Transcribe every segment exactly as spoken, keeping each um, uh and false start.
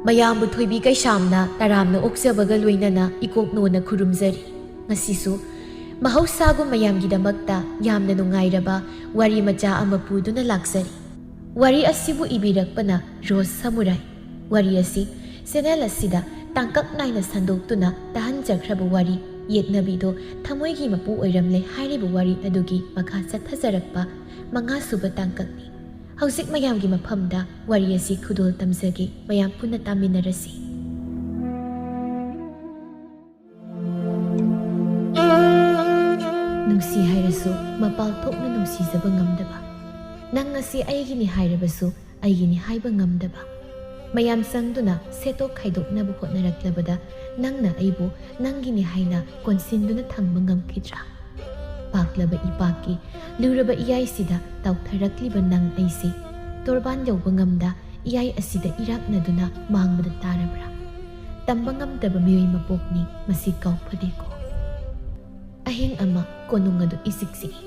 ꯃꯌꯥꯝꯕꯨ ꯊꯣꯏꯕꯤ ꯀꯩꯁꯥꯝꯅ ꯇꯔꯥꯝꯅ ꯑꯣꯛꯆꯕꯒ ꯂꯣꯏꯅꯅ ꯏꯀꯣꯛ ꯅꯣꯟꯅ ꯈꯨꯔꯨꯝꯖꯔꯤ꯫ ꯉꯁꯤꯁꯨ ꯃꯍꯧꯁꯥꯒꯨꯝ ꯃꯌꯥꯝꯒꯤꯗꯃꯛꯇ ꯌꯥꯝꯅ ꯅꯨꯡꯉꯥꯏꯔꯕ ꯋꯥꯔꯤ ꯃꯆꯥ ꯑꯃ ꯄꯨꯗꯨꯅ ꯂꯥꯛꯆꯔꯤ꯫ ꯋꯥꯔꯤ ꯑꯁꯤꯕꯨ ꯏꯕꯤꯔꯛꯄꯅ ꯔꯣꯁ ꯁꯃꯨꯔꯥꯏ꯫ ꯋꯥꯔꯤ ꯑꯁꯤ ꯆꯦꯅꯦꯜ ꯑꯁꯤꯗ ꯇꯥꯡꯀꯛ ꯅꯥꯏꯅ ꯁꯟꯗꯣꯛꯇꯨꯅ ꯇꯥꯍꯟꯖꯈ꯭ꯔꯕ ꯋꯥꯔꯤ ꯌꯦꯛꯅꯕꯤꯗꯣ ꯊꯃꯣꯏꯒꯤ ꯃꯄꯨ ꯑꯣꯏꯔꯝꯂꯦ ꯍꯥꯏꯔꯤꯕ ꯋꯥꯔꯤ ꯑꯗꯨꯒꯤ ꯃꯈꯥ ꯆꯠꯊꯖꯔꯛꯄ ꯃꯉꯥꯁꯨꯕ ꯇꯥꯡꯀꯛꯅꯤ꯫ ꯍꯧꯖꯤꯛ ꯃꯌꯥꯝꯒꯤ ꯃꯐꯝꯗ ꯋꯥꯔꯤ ꯑꯁꯤ ꯈꯨꯗꯣꯜ ꯇꯝꯖꯒꯦ, ꯃꯌꯥꯝ ꯄꯨꯟꯅ ꯇꯥꯃꯤꯟꯅꯔꯁꯤ꯫ ꯅꯨꯡꯁꯤ ꯍꯥꯏꯔꯁꯨ ꯃꯄꯥꯜ ꯊꯣꯛꯅ ꯅꯨꯡꯁꯤꯖꯕ ꯉꯝꯗꯕ, ꯅꯪ ꯑꯁꯤ ꯑꯩꯒꯤꯅꯤ ꯍꯥꯏꯔꯕꯁꯨ ꯑꯩꯒꯤꯅꯤ ꯍꯥꯏꯕ ꯉꯝꯗꯕ, ꯃꯌꯥꯝ ꯆꯪꯗꯨꯅ ꯁꯦꯠꯇꯣꯛ ꯈꯥꯏꯗꯣꯛꯅꯕ ꯍꯣꯠꯅꯔꯛꯂꯕꯗ ꯅꯪꯅ ꯑꯩꯕꯨ ꯅꯪꯒꯤꯅꯤ ꯍꯥꯏꯅ ꯀꯣꯟꯁꯤꯟꯗꯨꯅ ꯊꯝꯕ ꯉꯝꯈꯤꯗ꯭ꯔꯥ? ꯄꯥꯛꯂꯕ ꯏꯄꯥꯛꯀꯤ ꯂꯨꯔꯕ ꯏꯌꯥꯏꯁꯤꯗ ꯇꯥꯎꯊꯔꯛꯂꯤꯕ ꯅꯪ ꯑꯩꯁꯦ ꯇꯣꯔꯕꯥꯟ ꯌꯧꯕ ꯉꯝꯗ ꯏꯌꯥꯏ ꯑꯁꯤꯗ ꯏꯔꯥꯛꯅꯗꯨꯅ ꯃꯥꯡꯕꯗ ꯇꯥꯔꯕ꯭ꯔꯥ? ꯇꯝꯕ ꯉꯝꯗꯕ ꯃꯤꯑꯣꯏ ꯃꯄꯣꯛꯅꯤ ꯃꯁꯤ, ꯀꯥꯎꯐꯗꯦꯀꯣ꯫ ꯑꯍꯤꯡ ꯑꯃ ꯀꯣꯅꯨꯡ ꯑꯗꯨ ꯏꯆꯤꯛ ꯆꯤꯛꯏ꯫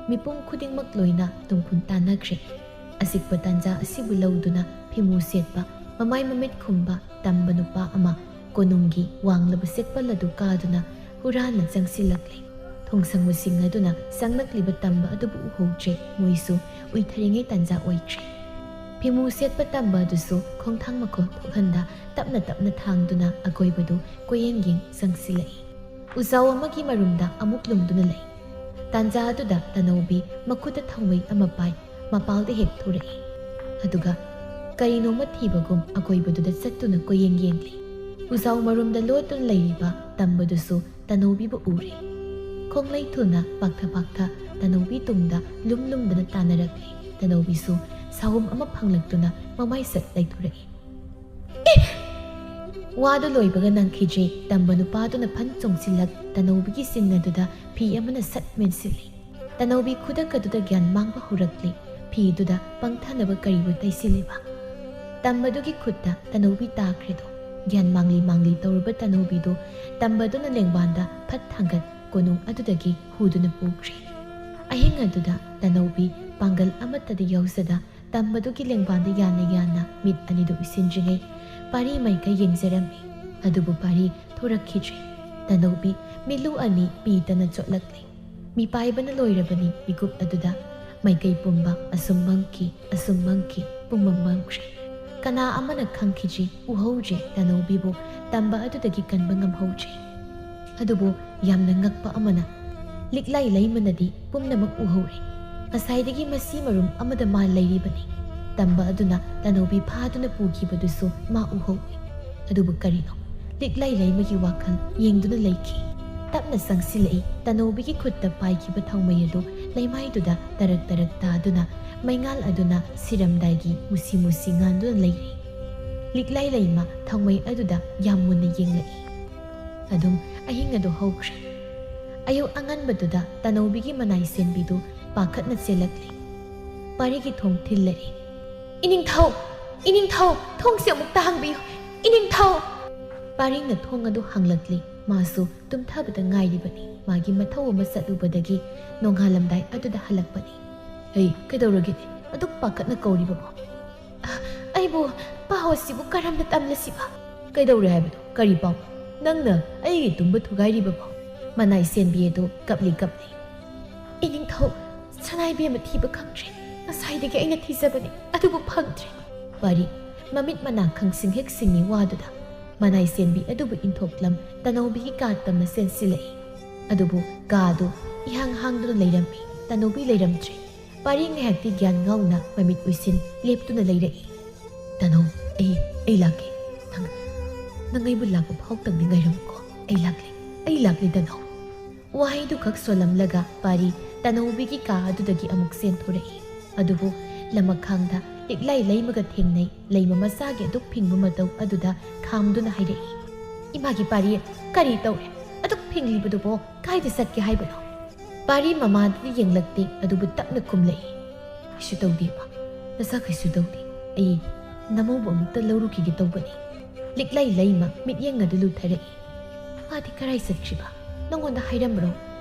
ꯃꯤꯄꯨꯝ ꯈꯨꯗꯤꯡꯃꯛ ꯂꯣꯏꯅ ꯇꯨꯡꯈꯨꯟ ꯇꯥꯟꯅꯈ꯭ꯔꯦ꯫ ꯑꯆꯤꯛꯄ ꯇꯥꯟꯖꯥ ꯑꯁꯤꯕꯨ ꯂꯧꯗꯨꯅ ꯐꯤꯃꯨ ꯁꯦꯠꯄ, ꯃꯃꯥꯏ ꯃꯃꯤꯠ ꯈꯨꯝꯕ ꯇꯝꯕ ꯅꯨꯄꯥ ꯑꯃ ꯀꯣꯅꯨꯡꯒꯤ ꯋꯥꯡꯂꯕ ꯆꯦꯛꯄꯜ ꯑꯗꯨ ꯀꯥꯗꯨꯅ ꯍꯨꯔꯥꯟꯅ ꯆꯪꯁꯤꯜꯂꯛꯂꯦ꯫ ꯊꯣꯡꯁꯪ ꯃꯨꯁꯤꯡ ꯑꯗꯨꯅ ꯆꯪꯂꯛꯂꯤꯕ ꯇꯝꯕ ꯑꯗꯨꯕꯨ ꯎꯍꯧꯗ꯭ꯔꯦ꯫ ꯃꯣꯏꯁꯨ ꯎꯏꯊꯔꯤꯉꯩ ꯇꯥꯟꯖꯥ ꯑꯣꯏꯈ꯭ꯔꯦ꯫ ꯐꯤꯃꯨ ꯁꯦꯠꯄ ꯇꯝꯕ ꯑꯗꯨꯁꯨ ꯈꯣꯡꯊꯥꯡ ꯃꯈꯣꯜ ꯊꯣꯛꯍꯟꯗ ꯇꯞꯅ ꯇꯞꯅ ꯊꯥꯡꯗꯨꯅ ꯑꯀꯣꯏꯕꯗꯨ ꯀꯣꯏꯌꯦꯡ ꯌꯦꯡ ꯆꯪꯁꯤꯜꯂꯛꯏ꯫ ꯎꯖꯥꯎ ꯑꯃꯒꯤ ꯃꯔꯨꯝꯗ ꯑꯃꯨꯛ ꯂꯨꯝꯗꯨꯅ ꯂꯩ꯫ ꯇꯥꯟꯖꯥ ꯑꯗꯨꯗ ꯇꯅꯧꯕꯤ ꯃꯈꯨꯠꯇ ꯊꯥꯎꯃꯩ ꯑꯃ ꯄꯥꯏ ꯃꯄꯥꯜꯗ ꯍꯦꯛ ꯊꯣꯔꯛꯏ꯫ ꯑꯗꯨꯒ ꯀꯔꯤꯅꯣꯃ ꯊꯤꯕꯒꯨꯝ ꯑꯀꯣꯏꯕꯗꯨꯗ ꯆꯠꯇꯨꯅ ꯀꯣꯏꯌꯦꯡ ꯌꯦꯡꯂꯤ꯫ ꯎꯖꯥꯎ ꯃꯔꯨꯝꯗ ꯂꯣꯠꯇꯨꯅ ꯂꯩꯔꯤꯕ ꯇꯝꯕꯗꯨꯁꯨ ꯇꯅꯧꯕꯤꯕꯨ ꯎꯔꯦ꯫ ꯈꯣꯡꯂꯩ ꯊꯨꯅ ꯄꯥꯛꯊ ꯄꯥꯛꯊ ꯇꯅꯧꯕꯤ ꯇꯨꯡꯗ ꯂꯨꯝ ꯂꯨꯝꯗꯅ ꯇꯥꯟꯅꯔꯛꯂꯦ꯫ ꯇꯅꯧꯕꯤꯁꯨ ꯁꯥꯍꯨꯝ ꯑꯃ ꯐꯪꯂꯛꯇꯨꯅ ꯃꯃꯥꯏ ꯁꯠ ꯂꯩꯊꯣꯔꯛꯏ꯫ ꯋꯥꯗꯨ ꯂꯣꯏꯕꯒ ꯅꯪꯈꯤꯗ꯭ꯔꯦ꯫ ꯇꯝꯕ ꯅꯨꯄꯥꯗꯨꯅ ꯐꯟ ꯆꯣꯡꯁꯤꯜꯂꯛ ꯇꯅꯧꯕꯤꯒꯤ ꯆꯤꯟ ꯑꯗꯨꯗ ꯐꯤ ꯑꯃꯅ ꯁꯠ ꯃꯦꯟꯁꯤꯜꯂꯤ꯫ ꯇꯅꯧꯕꯤ ꯈꯨꯗꯛ ꯑꯗꯨꯗ ꯒ꯭ꯌꯥꯟ ꯃꯥꯡꯕ ꯍꯧꯔꯛꯂꯤ꯫ ꯐꯤꯗꯨꯗ ꯄꯪꯊꯅꯕ ꯀꯔꯤꯕꯨ ꯇꯩꯁꯤꯜꯂꯤꯕ? ꯇꯝꯕꯗꯨꯒꯤ ꯈꯨꯠꯇ ꯇꯅꯧꯕꯤ ꯇꯥꯈ꯭ꯔꯦꯗꯣ꯫ ꯒ꯭ꯌꯥꯟ ꯃꯥꯡꯂꯤ ꯃꯥꯡꯂꯤ ꯇꯧꯔꯨꯕ ꯇꯅꯧꯕꯤꯗꯨ ꯇꯝꯕꯗꯨꯅ ꯂꯦꯡꯕꯥꯟꯗ ꯐꯠ ꯊꯥꯡꯒꯠ ꯀꯣꯅꯨꯡ ꯑꯗꯨꯗꯒꯤ ꯍꯨꯗꯨꯅ ꯄꯨꯈ꯭ꯔꯦ꯫ ꯑꯍꯤꯡ ꯑꯗꯨꯗ ꯇꯅꯧꯕꯤ ꯄꯥꯡꯒꯜ ꯑꯃꯠꯇꯗ ꯌꯥꯎꯖꯗ ꯇꯝꯕꯗꯨꯒꯤ ꯂꯦꯡꯕꯥꯟꯗ ꯌꯥꯟꯅ ꯌꯥꯟꯅ ꯃꯤꯠ ꯑꯅꯤꯗꯨ ꯎꯏꯁꯤꯟꯗ꯭ꯔꯤꯉꯩ ꯄꯥꯔꯤ ꯃꯥꯏꯀꯩ ꯌꯦꯡꯖꯔꯝꯃꯤ꯫ ꯑꯗꯨꯕꯨ ꯄꯥꯔꯤ ꯊꯣꯔꯛꯈꯤꯗ꯭ꯔꯦ꯫ ꯇꯅꯧꯕꯤ ꯃꯤꯠꯂꯨ ꯑꯅꯤ ꯄꯤꯗꯅ ꯆꯣꯠꯂꯛꯂꯦ꯫ ꯃꯤꯄꯥꯏꯕꯅ ꯂꯣꯏꯔꯕꯅꯤ ꯃꯤꯀꯨꯞ ꯑꯗꯨꯗ꯫ ꯃꯥꯏꯀꯩ ꯄꯨꯝꯕ ꯑꯁꯨꯝ ꯃꯝꯈꯤ, ꯑꯁꯨꯝ ꯃꯝꯈꯤ, ꯄꯨꯝꯃꯝ ꯃꯝꯈ꯭ꯔꯦ꯫ ꯀꯅꯥ ꯑꯃꯅ ꯈꯪꯈꯤꯗ꯭ꯔꯤ, ꯎꯍꯧꯗ꯭ꯔꯤ ꯇꯅꯧꯕꯤꯕꯨ꯫ ꯇꯝꯕ ꯑꯗꯨꯗꯒꯤ ꯀꯟꯕ ꯉꯝꯍꯧꯗ꯭ꯔꯤ꯫ ꯑꯗꯨꯕꯨ ꯌꯥꯝꯅ ꯉꯛꯄ ꯑꯃꯅ, ꯂꯤꯛꯂꯥꯏ ꯂꯩꯃꯅꯗꯤ ꯄꯨꯝꯅꯃꯛ ꯎꯍꯧꯔꯦ꯫ ꯉꯁꯥꯏꯗꯒꯤ ꯃꯁꯤ ꯃꯔꯨꯝ ꯑꯃꯗ ꯃꯥ ꯂꯩꯔꯤꯕꯅꯤ꯫ ꯇꯝꯕ ꯑꯗꯨꯅ ꯇꯅꯧꯕꯤ ꯐꯥꯗꯨꯅ ꯄꯨꯈꯤꯕꯗꯨꯁꯨ ꯃꯥ ꯎꯍꯧꯏ꯫ ꯑꯗꯨꯕꯨ ꯀꯔꯤꯅꯣ? ꯂꯤꯛꯂꯥꯏ ꯂꯩꯃꯒꯤ ꯋꯥꯈꯜ ꯌꯦꯡꯗꯨꯅ ꯂꯩꯈꯤ꯫ ꯇꯞꯅ ꯆꯪꯁꯤꯜꯂꯛꯏ꯫ ꯇꯅꯧꯕꯤꯒꯤ ꯈꯨꯠꯇ ꯄꯥꯏꯈꯤꯕ ꯊꯥꯎꯃꯩ ꯑꯗꯨ ꯂꯩꯃꯥꯏꯗꯨꯗ ꯇꯔꯛ ꯇꯔꯛ ꯇꯥꯗꯨꯅ ꯃꯩꯉꯥꯜ ꯑꯗꯨꯅ ꯁꯤꯔꯝꯗꯥꯏꯒꯤ ꯃꯨꯁꯤ ꯃꯨꯁꯤ ꯉꯥꯟꯗꯨꯅ ꯂꯩꯔꯤ꯫ ꯂꯤꯛꯂꯥꯏ ꯂꯩꯃ ꯊꯥꯎꯃꯩ ꯑꯗꯨꯗ ꯌꯥꯝ ꯃꯨꯟꯅ ꯌꯦꯡꯂꯛꯏ꯫ ꯑꯗꯨꯝ ꯑꯍꯤꯡ ꯑꯗꯨ ꯍꯧꯈ꯭ꯔꯦ꯫ ꯑꯌꯨꯛ ꯑꯉꯟꯕꯗꯨꯗ ꯇꯅꯧꯕꯤꯒꯤ ꯃꯅꯥꯏ ꯁꯦꯟꯕꯤꯗꯨ ꯄꯥꯈꯠꯅ ꯆꯦꯜꯂꯛꯂꯦ꯫ ꯄꯥꯔꯤꯒꯤ ꯊꯣꯡ ꯊꯤꯜꯂꯛꯏ꯫ "ꯏꯅꯤꯡꯊꯧ! ꯏꯅꯤꯡꯊꯧ! ꯊꯣꯡꯁꯦ ꯑꯃꯨꯛꯇ ꯍꯥꯡꯕꯤꯌꯨ! ꯏꯅꯤꯡꯊꯧ!" ꯄꯥꯔꯤꯅ ꯊꯣꯡ ꯑꯗꯨ ꯍꯥꯡꯂꯛꯂꯤ꯫ ꯃꯥꯁꯨ ꯇꯨꯝꯊꯕꯗ ꯉꯥꯏꯔꯤꯕꯅꯤ꯫ ꯃꯥꯒꯤ ꯃꯊꯧ ꯑꯃ ꯆꯠꯂꯨꯕꯗꯒꯤ ꯅꯣꯡꯉꯥꯜꯂꯝꯗꯥꯏ ꯑꯗꯨꯗ ꯍꯜꯂꯛꯄꯅꯤ꯫ "ꯍꯩ, ꯀꯩꯗꯧꯔꯒꯦꯅꯦ? ꯑꯗꯨꯛ ꯄꯥꯈꯠꯅ ꯀꯧꯔꯤꯕꯕꯣ?" "ꯑ, ꯑꯩꯕꯨ ꯄꯥꯎ ꯑꯁꯤꯕꯨ ꯀꯔꯝꯅ ꯇꯝꯂꯁꯤꯕ?" "ꯀꯩꯗꯧꯔꯦ ꯍꯥꯏꯕꯅꯣ? ꯀꯔꯤ ꯄꯥꯎ? ꯅꯪꯅ ꯑꯩꯒꯤ ꯇꯨꯝꯕ ꯊꯨꯒꯥꯏꯔꯤꯕꯕꯣ?" ꯃꯅꯥꯏ ꯁꯦꯟꯕꯤ ꯑꯗꯨ ꯀꯞꯂꯤ ꯀꯞꯂꯤ꯫ "ꯏꯅꯤꯡꯊꯧ, ꯁꯅꯥꯏꯕꯦꯝꯃ ꯊꯤꯕ ꯈꯪꯗ꯭ꯔꯦ꯫ ꯉꯁꯥꯏꯗꯒꯤ ꯑꯩꯅ ꯊꯤꯖꯕꯅꯤ, ꯑꯗꯨꯕꯨ ꯐꯪꯗ꯭ꯔꯦ꯫" ꯄꯥꯔꯤ ꯃꯃꯤꯠ ꯃꯅꯥ ꯈꯪꯁꯤꯡ ꯍꯦꯛ ꯁꯤꯡꯉꯤ ꯋꯥꯗꯨꯗ꯫ ꯃꯅꯥꯏ ꯁꯦꯟꯕꯤ ꯑꯗꯨꯕꯨ ꯏꯟꯊꯣꯛꯂꯝ ꯇꯅꯧꯕꯤꯒꯤ ꯀꯥ ꯇꯝꯅ ꯆꯦꯟꯁꯤꯜꯂꯛꯏ꯫ ꯑꯗꯨꯕꯨ ꯀꯥ ꯑꯗꯨ ꯏꯍꯥꯡ ꯍꯥꯡꯗꯨꯅ ꯂꯩꯔꯝꯃꯤ꯫ ꯇꯅꯧꯕꯤ ꯂꯩꯔꯝꯗ꯭ꯔꯦ꯫ ꯄꯥꯔꯤ ꯉꯥꯏꯍꯥꯛꯇꯤ ꯒ꯭ꯌꯥꯟ ꯉꯥꯎꯅ ꯃꯃꯤꯠ ꯎꯏꯁꯤꯟ ꯂꯦꯞꯇꯨꯅ ꯂꯩꯔꯛꯏ꯫ "ꯇꯅꯧ, ꯑꯩ, ꯑꯩ ꯂꯥꯛꯀꯦ꯫ ꯅꯪ, ꯅꯪ ꯑꯩꯕꯨ ꯂꯥꯛꯄ ꯐꯥꯎꯇꯪꯗꯤ ꯉꯥꯏꯔꯝꯃꯨꯀꯣ꯫ ꯑꯩ ꯂꯥꯛꯂꯦ, ꯑꯩ ꯂꯥꯛꯂꯦ ꯇꯅꯧ꯫" ꯋꯥꯍꯩꯗꯨꯈꯛ ꯁꯣꯜꯂꯝꯂꯒ ꯄꯥꯔꯤ ꯇꯅꯧꯕꯤꯒꯤ ꯀꯥ ꯑꯗꯨꯗꯒꯤ ꯑꯃꯨꯛ ꯆꯦꯟꯊꯣꯔꯛꯏ꯫ ꯑꯗꯨꯕꯨ ꯂꯃꯈꯥꯡꯗ ꯂꯤꯛꯂꯥꯏ ꯂꯩꯃꯒ ꯊꯦꯡꯅꯩ꯫ ꯂꯩꯃ ꯃꯆꯥꯒꯤ ꯑꯗꯨꯛ ꯐꯤꯡꯕ ꯃꯇꯧ ꯑꯗꯨꯗ ꯈꯥꯝꯗꯨꯅ ꯍꯥꯏꯔꯛꯏ꯫ "ꯏꯃꯥꯒꯤ ꯄꯥꯔꯤ, ꯀꯔꯤ ꯇꯧꯔꯦ? ꯑꯗꯨꯛ ꯐꯤꯡꯂꯤꯕꯗꯨꯕꯣ ꯀꯥꯏꯗ ꯆꯠꯀꯦ ꯍꯥꯏꯕꯅꯣ?" ꯄꯥꯔꯤ ꯃꯃꯥꯗꯗꯤ ꯌꯦꯡꯂꯛꯇꯦ, ꯑꯗꯨꯕꯨ ꯇꯞꯅ ꯈꯨꯝꯂꯛꯏ꯫ "ꯀꯩꯁꯨ ꯇꯧꯗꯦ, ꯏꯃꯥ꯫ ꯅꯁꯥ ꯀꯩꯁꯨ ꯇꯧꯗꯦ꯫ ꯑꯩ ꯅꯃꯧꯕ ꯑꯃꯨꯛꯇ ꯂꯧꯔꯨꯈꯤꯒꯦ ꯇꯧꯕꯅꯤ꯫" ꯂꯤꯛꯂꯩ ꯂꯩꯃ ꯃꯤꯠꯌꯦꯡ ꯑꯗꯨ ꯂꯨꯊꯔꯛꯏ꯫ ꯃꯥꯗꯤ ꯀꯔꯥꯏ ꯆꯠꯈ꯭ꯔꯤꯕ? ꯅꯪꯉꯣꯟꯗ ꯍꯥꯏꯔꯝꯕ꯭ꯔꯣ?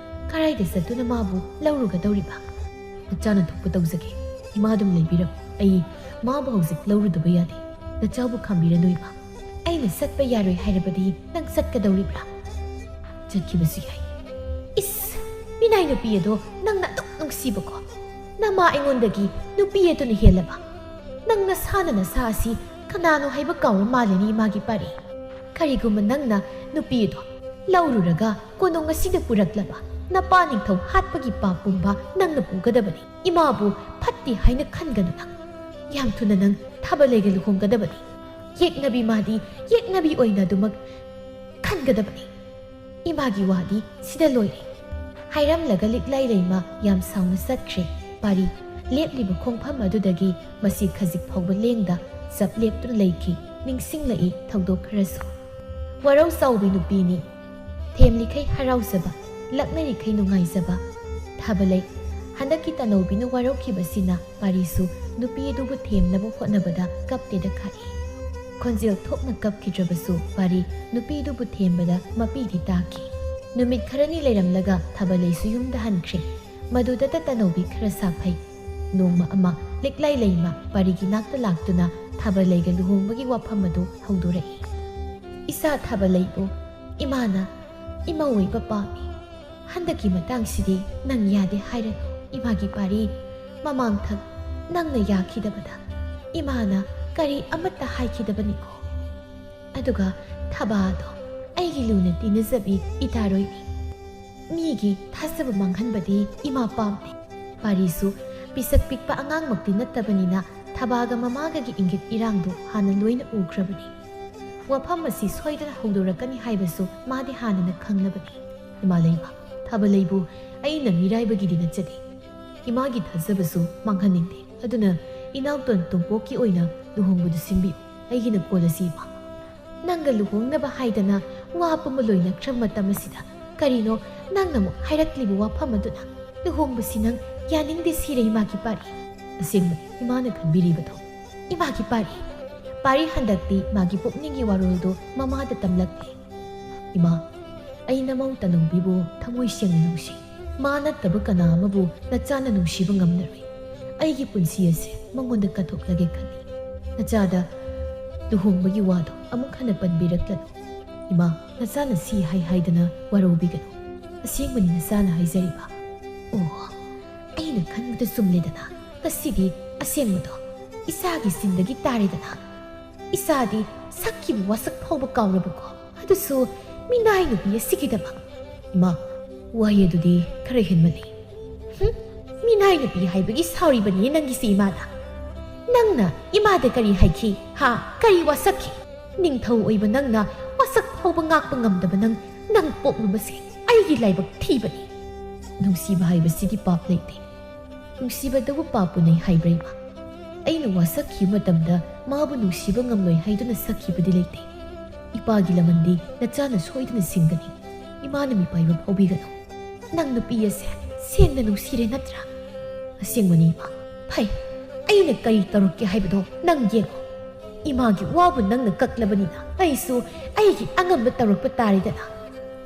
ꯀꯔꯥꯏꯗ ꯆꯠꯇꯨꯅ ꯃꯥꯕꯨ ꯂꯧꯔꯨꯒꯗꯧꯔꯤꯕ? ꯅꯆꯥꯅ ꯊꯣꯛꯄ ꯇꯧꯖꯒꯦ꯫ ꯏꯃꯥ ꯑꯗꯨꯝ ꯂꯩꯕꯤꯔꯝꯃꯨ꯫ ꯑꯩ ꯃꯥꯕꯨ ꯍꯧꯖꯤꯛ ꯂꯧꯔꯨꯗꯕ ꯌꯥꯗꯦ꯫ ꯅꯆꯥꯕꯨ ꯈꯥꯝꯕꯤꯔꯅꯨ ꯏꯃꯥ꯫ ꯑꯩꯅ ꯆꯠꯄ ꯌꯥꯔꯣꯏ ꯍꯥꯏꯔꯕꯗꯤ ꯅꯪ ꯆꯠꯀꯗꯧꯔꯤꯕ꯭ꯔꯥ? ꯆꯠꯈꯤꯕꯁꯨ ꯌꯥꯏ꯫ ꯏꯁ! ꯃꯤꯅꯥꯏ ꯅꯨꯄꯤ ꯑꯗꯣ ꯅꯪꯅ ꯑꯗꯨꯛ ꯅꯨꯡꯁꯤꯕꯀꯣ? ꯅꯃꯥ ꯑꯩꯉꯣꯟꯗꯒꯤ ꯅꯨꯄꯤ ꯑꯗꯨꯅ ꯍꯦꯜꯂꯕ? ꯅꯪ ꯅꯁꯥꯅ ꯅꯁꯥ ꯑꯁꯤ ꯀꯅꯥꯅꯣ ꯍꯥꯏꯕ ꯀꯥꯎꯔ ꯃꯥꯜꯂꯦꯅꯦ ꯏꯃꯥꯒꯤ ꯄꯥꯔꯤ꯫ ꯀꯔꯤꯒꯨꯝꯕ ꯅꯪꯅ ꯅꯨꯄꯤ ꯑꯗꯣ ꯂꯧꯔꯨꯔꯒ ꯀꯣꯅꯨꯡ ꯑꯁꯤꯗ ꯄꯨꯔꯛꯂꯕ ꯅꯄꯥ ꯅꯤꯡꯊꯧ ꯍꯥꯠꯄꯒꯤ ꯄꯥꯞ ꯄꯨꯝꯕ ꯅꯪꯅ ꯄꯨꯒꯗꯕꯅꯤ꯫ ꯏꯃꯥꯕꯨ ꯐꯠꯇꯦ ꯍꯥꯏꯅ ꯈꯟꯒꯅꯨ ꯅꯪ꯫ ꯌꯥꯝ ꯊꯨꯅ ꯅꯪ ꯊꯥꯕꯂꯩꯒ ꯂꯨꯍꯣꯡꯒꯗꯕꯅꯤ꯫ ꯌꯦꯛꯅꯕꯤ ꯃꯥꯗꯤ ꯌꯦꯛꯅꯕꯤ ꯑꯣꯏꯅ ꯑꯗꯨꯃꯛ ꯈꯟꯒꯗꯕꯅꯤ꯫ ꯏꯃꯥꯒꯤ ꯋꯥꯗꯤ ꯁꯤꯗ ꯂꯣꯏꯔꯦ꯫ ꯍꯥꯏꯔꯝꯂꯒ ꯂꯤꯛꯂꯥꯏ ꯂꯩꯃ ꯌꯥꯝ ꯁꯥꯎꯅ ꯆꯠꯈ꯭ꯔꯦ꯫ ꯄꯥꯔꯤ ꯂꯦꯞꯂꯤꯕ ꯈꯣꯡꯐꯝ ꯑꯗꯨꯗꯒꯤ ꯃꯁꯤ ꯈꯖꯤꯛ ꯐꯥꯎꯕ ꯂꯦꯡꯗ ꯆꯞ ꯂꯦꯞꯇꯨꯅ ꯂꯩꯈꯤ꯫ ꯅꯤꯡꯁꯤꯡꯂꯛꯏ ꯊꯧꯗꯣꯛ ꯈꯔꯁꯨ꯫ ꯋꯥꯔꯧ ꯆꯥꯎꯕꯤ ꯅꯨꯄꯤꯅꯤ꯫ ꯊꯦꯝꯂꯤꯈꯩ ꯍꯔꯥꯎꯖꯕ, ꯂꯛꯅꯔꯤꯈꯩ ꯅꯨꯡꯉꯥꯏꯖꯕ꯫ ꯊꯥꯕꯂꯩ, ꯍꯟꯗꯛꯀꯤ ꯇꯅꯧꯕꯤꯅ ꯋꯥꯔꯧꯈꯤꯕꯁꯤꯅ ꯄꯥꯔꯤꯁꯨ ꯅꯨꯄꯤ ꯑꯗꯨꯕꯨ ꯊꯦꯝꯅꯕ ꯍꯣꯠꯅꯕꯗ ꯀꯞꯇꯦꯗ ꯈꯥꯛꯏ꯫ ꯈꯣꯟꯖꯦꯜ ꯊꯣꯛꯅ ꯀꯞꯈꯤꯗ꯭ꯔꯕꯁꯨ ꯄꯥꯔꯤ ꯅꯨꯄꯤꯗꯨꯕꯨ ꯊꯦꯝꯕꯗ ꯃꯄꯤꯗꯤ ꯇꯥꯈꯤ꯫ ꯅꯨꯃꯤꯠ ꯈꯔꯅꯤ ꯂꯩꯔꯝꯂꯒ ꯊꯥꯕꯂꯩꯁꯨ ꯌꯨꯝꯗ ꯍꯟꯈ꯭ꯔꯦ꯫ ꯃꯗꯨꯗꯇ ꯇꯅꯧꯕꯤ ꯈꯔ ꯁꯥꯐꯩ꯫ ꯅꯣꯡꯃ ꯑꯃ ꯂꯤꯛꯂꯥꯏ ꯂꯩꯃ ꯄꯥꯔꯤꯒꯤ ꯅꯥꯛꯇ ꯂꯥꯛꯇꯨꯅ ꯊꯥꯕꯂꯩꯒ ꯂꯨꯍꯣꯡꯕꯒꯤ ꯋꯥꯐꯝ ꯑꯗꯨ ꯍꯧꯗꯣꯔꯛꯏ꯫ ꯏꯆꯥ ꯊꯥꯕꯂꯩꯕꯨ ꯏꯃꯥꯅ ꯏꯃꯧ ꯑꯣꯏꯕ ꯄꯥꯝꯃꯤ꯫ ꯍꯟꯗꯛꯀꯤ ꯃꯇꯥꯡꯁꯤꯗꯤ ꯅꯪ ꯌꯥꯗꯦ ꯍꯥꯏꯔꯅꯨ ꯏꯃꯥꯒꯤ ꯄꯥꯔꯤ꯫ ꯃꯃꯥꯡꯊꯛ ꯅꯪꯅ ꯌꯥꯈꯤꯗꯕꯗ ꯏꯃꯥꯅ ꯀꯔꯤ ꯑꯃꯠꯇ ꯍꯥꯏꯈꯤꯗꯕꯅꯤꯀꯣ꯫ ꯑꯗꯨꯒ ꯊꯕꯥꯗꯣ ꯑꯩꯒꯤ ꯂꯨꯅ ꯇꯤꯟꯅꯖꯕꯤ ꯏꯇꯥꯔꯣꯏꯅꯤ꯫ ꯃꯤꯒꯤ ꯊꯥꯖꯕ ꯃꯥꯡꯍꯟꯕꯗꯤ ꯏꯃꯥ ꯄꯥꯝꯗꯦ꯫ ꯄꯥꯔꯤꯁꯨ ꯄꯤꯁꯛ ꯄꯤꯛꯄ ꯑꯉꯥꯡꯃꯛꯇꯤ ꯅꯠꯇꯕꯅꯤꯅ ꯊꯕꯥꯒ ꯃꯃꯥꯒꯒꯤ ꯏꯪꯒꯤꯠ ꯏꯔꯥꯡꯗꯨ ꯍꯥꯟꯅ ꯂꯣꯏꯅ ꯎꯈ꯭ꯔꯕꯅꯤ꯫ ꯋꯥꯐꯝ ꯑꯁꯤ ꯁꯣꯏꯗꯅ ꯍꯧꯗꯣꯔꯛꯀꯅꯤ ꯍꯥꯏꯕꯁꯨ ꯃꯥꯗꯤ ꯍꯥꯟꯅꯅ ꯈꯪꯂꯕꯅꯤ꯫ ꯏꯃꯥ ꯂꯩꯃ, ꯊꯥꯕꯂꯩꯕꯨ ꯑꯩꯅ ꯃꯤꯔꯥꯏꯕꯒꯤꯗꯤ ꯅꯠꯆꯗꯦ꯫ ꯏꯃꯥꯒꯤ ꯊꯥꯖꯕꯁꯨ ꯃꯥꯡꯍꯟꯅꯤꯡꯗꯦ꯫ ꯑꯗꯨꯅ ꯏꯅꯥꯎꯇꯣꯟ ꯇꯣꯝꯄꯣꯛꯀꯤ ꯑꯣꯏꯅ ꯂꯨꯍꯣꯡꯕꯗꯨ ꯁꯤꯟꯕꯤꯌꯨ꯫ ꯑꯩꯒꯤꯅ ꯀꯣꯜ ꯑꯁꯤ ꯏꯃꯥ꯫ ꯅꯪꯒ ꯂꯨꯍꯣꯡꯅꯕ ꯍꯥꯏꯗꯅ ꯋꯥ ꯄꯨꯝꯕ ꯂꯣꯏꯅꯈ꯭ꯔ ꯃꯇꯝ ꯑꯁꯤꯗ ꯀꯔꯤꯅꯣ ꯅꯪꯅ ꯑꯃꯨꯛ ꯍꯥꯏꯔꯛꯂꯤꯕ ꯋꯥꯐꯝ ꯑꯗꯨꯅ? ꯂꯨꯍꯣꯡꯕꯁꯤ ꯅꯪ ꯌꯥꯅꯤꯡꯗꯦ ꯁꯤꯔꯦ ꯏꯃꯥꯒꯤ ꯄꯥꯔꯤ꯫ ꯑꯁꯦꯡꯕ ꯏꯃꯥꯅ ꯈꯟꯕꯤꯔꯤꯕꯗꯣ꯫ ꯏꯃꯥꯒꯤ ꯄꯥꯔꯤ, ꯄꯥꯔꯤ ꯍꯟꯗꯛꯇꯤ ꯃꯥꯒꯤ ꯄꯨꯛꯅꯤꯡꯒꯤ ꯋꯥꯔꯣꯜꯗꯨ ꯃꯃꯥꯗ ꯇꯝꯂꯛꯂꯦ꯫ "ꯏꯃꯥ, ꯑꯩ ꯅꯃꯧ ꯇꯅꯧꯕꯤꯕꯨ ꯊꯃꯣꯏ ꯁꯦꯡꯅ ꯅꯨꯡꯁꯤ꯫ ꯃꯥ ꯅꯠꯇꯕ ꯀꯅꯥ ꯑꯃꯕꯨ ꯅꯆꯥꯅ ꯅꯨꯡꯁꯤꯕ ꯉꯝꯂꯔꯣꯏ꯫ ꯑꯩꯒꯤ ꯄꯨꯟꯁꯤ ꯑꯁꯦ ꯃꯉꯣꯟꯗ ꯀꯠꯊꯣꯛꯂꯒꯦ ꯈꯜꯂꯤ꯫ ꯅꯆꯥꯗ ꯂꯨꯍꯣꯡꯕꯒꯤ ꯋꯥꯗꯣ ꯑꯃꯨꯛ ꯍꯟꯅ ꯄꯟꯕꯤꯔꯛꯂꯅꯨ꯫ ꯏꯃꯥ, ꯅꯆꯥꯅ ꯁꯤ ꯍꯥꯏ ꯍꯥꯏꯗꯅ ꯋꯥꯔꯧꯕꯤꯒꯅꯨ꯫ ꯑꯁꯦꯡꯕꯅꯤ ꯅꯆꯥꯅ ꯍꯥꯏꯖꯔꯤꯕ꯫" ꯑꯣ, ꯑꯩꯅ ꯈꯟꯕꯗ ꯆꯨꯝꯂꯦꯗꯅ꯫ ꯉꯁꯤꯗꯤ ꯑꯁꯦꯡꯕꯗꯣ ꯏꯆꯥꯒꯤ ꯆꯤꯟꯗꯒꯤ ꯇꯥꯔꯦꯗꯅ꯫ ꯏꯆꯥꯗꯤ ꯁꯛꯈꯤꯕ ꯋꯥꯁꯛ ꯐꯥꯎꯕ ꯀꯥꯎꯔꯕꯀꯣ꯫ ꯑꯗꯨꯁꯨ ꯃꯤꯅꯥꯏ ꯅꯨꯄꯤ ꯑꯁꯤꯒꯤꯗꯃꯛ꯫ ꯏꯃꯥ, ꯋꯥꯍꯩ ꯑꯗꯨꯗꯤ ꯈꯔ ꯍꯦꯟꯃꯜꯂꯤ꯫ ꯍꯨꯝ, ꯃꯤꯅꯥꯏ ꯅꯨꯄꯤ ꯍꯥꯏꯕꯒꯤ ꯁꯥꯎꯔꯤꯕꯅꯤ ꯅꯪꯒꯤꯁꯤ ꯏꯃꯥꯗ꯫ ꯅꯪꯅ ꯏꯃꯥꯗ ꯀꯔꯤ ꯍꯥꯏꯈꯤ? ꯍꯥ? ꯀꯔꯤ ꯋꯥꯁꯛꯈꯤ? ꯅꯤꯡꯊꯧ ꯑꯣꯏꯕ ꯅꯪꯅ ꯋꯥꯁꯛ ꯐꯥꯎꯕ ꯉꯥꯛꯄ ꯉꯝꯗꯕ ꯅꯪ, ꯅꯪ ꯄꯣꯛꯂꯨꯕꯁꯦ ꯑꯩꯒꯤ ꯂꯥꯏꯕꯛ ꯊꯤꯕꯅꯤ꯫ ꯅꯨꯡꯁꯤꯕ ꯍꯥꯏꯕꯁꯤꯗꯤ ꯄꯥꯞ ꯂꯩꯇꯦ꯫ ꯅꯨꯡꯁꯤꯕꯗꯕꯨ ꯄꯥꯞ ꯄꯨꯅꯩ ꯍꯥꯏꯕ꯭ꯔꯥ ꯏꯃꯥ? ꯑꯩꯅ ꯋꯥꯁꯛꯈꯤꯕ ꯃꯇꯝꯗ ꯃꯥꯕꯨ ꯅꯨꯡꯁꯤꯕ ꯉꯝꯂꯣꯏ ꯍꯥꯏꯗꯨꯅ ꯁꯛꯈꯤꯕꯗꯤ ꯂꯩꯇꯦ꯫ ꯏꯄꯥꯒꯤ ꯂꯃꯟꯗꯤ ꯅꯆꯥꯅ ꯁꯣꯏꯗꯅ ꯁꯤꯡꯒꯅꯤ꯫ ꯏꯃꯥꯅ ꯃꯤꯄꯥꯏꯕ ꯐꯥꯎꯕꯤꯒꯅꯨ꯫ ꯅꯪ ꯅꯨꯄꯤ ꯑꯁꯦ ꯁꯦꯡꯅ ꯅꯨꯡꯁꯤꯔꯦ ꯅꯠꯇ꯭ꯔꯥ? ꯑꯁꯦꯡꯕꯅꯤ ꯏꯃꯥ꯫ ꯐꯩ, ꯑꯩꯅ ꯀꯔꯤ ꯇꯧꯔꯛꯀꯦ ꯍꯥꯏꯕꯗꯣ ꯅꯪ ꯌꯦꯡꯉꯣ꯫ ꯏꯃꯥꯒꯤ ꯋꯥꯕꯨ ꯅꯪꯅ ꯀꯛꯂꯕꯅꯤꯅ ꯑꯩꯁꯨ ꯑꯩꯒꯤ ꯑꯉꯝꯕ ꯇꯧꯔꯛꯄ ꯇꯥꯔꯦꯗꯅ꯫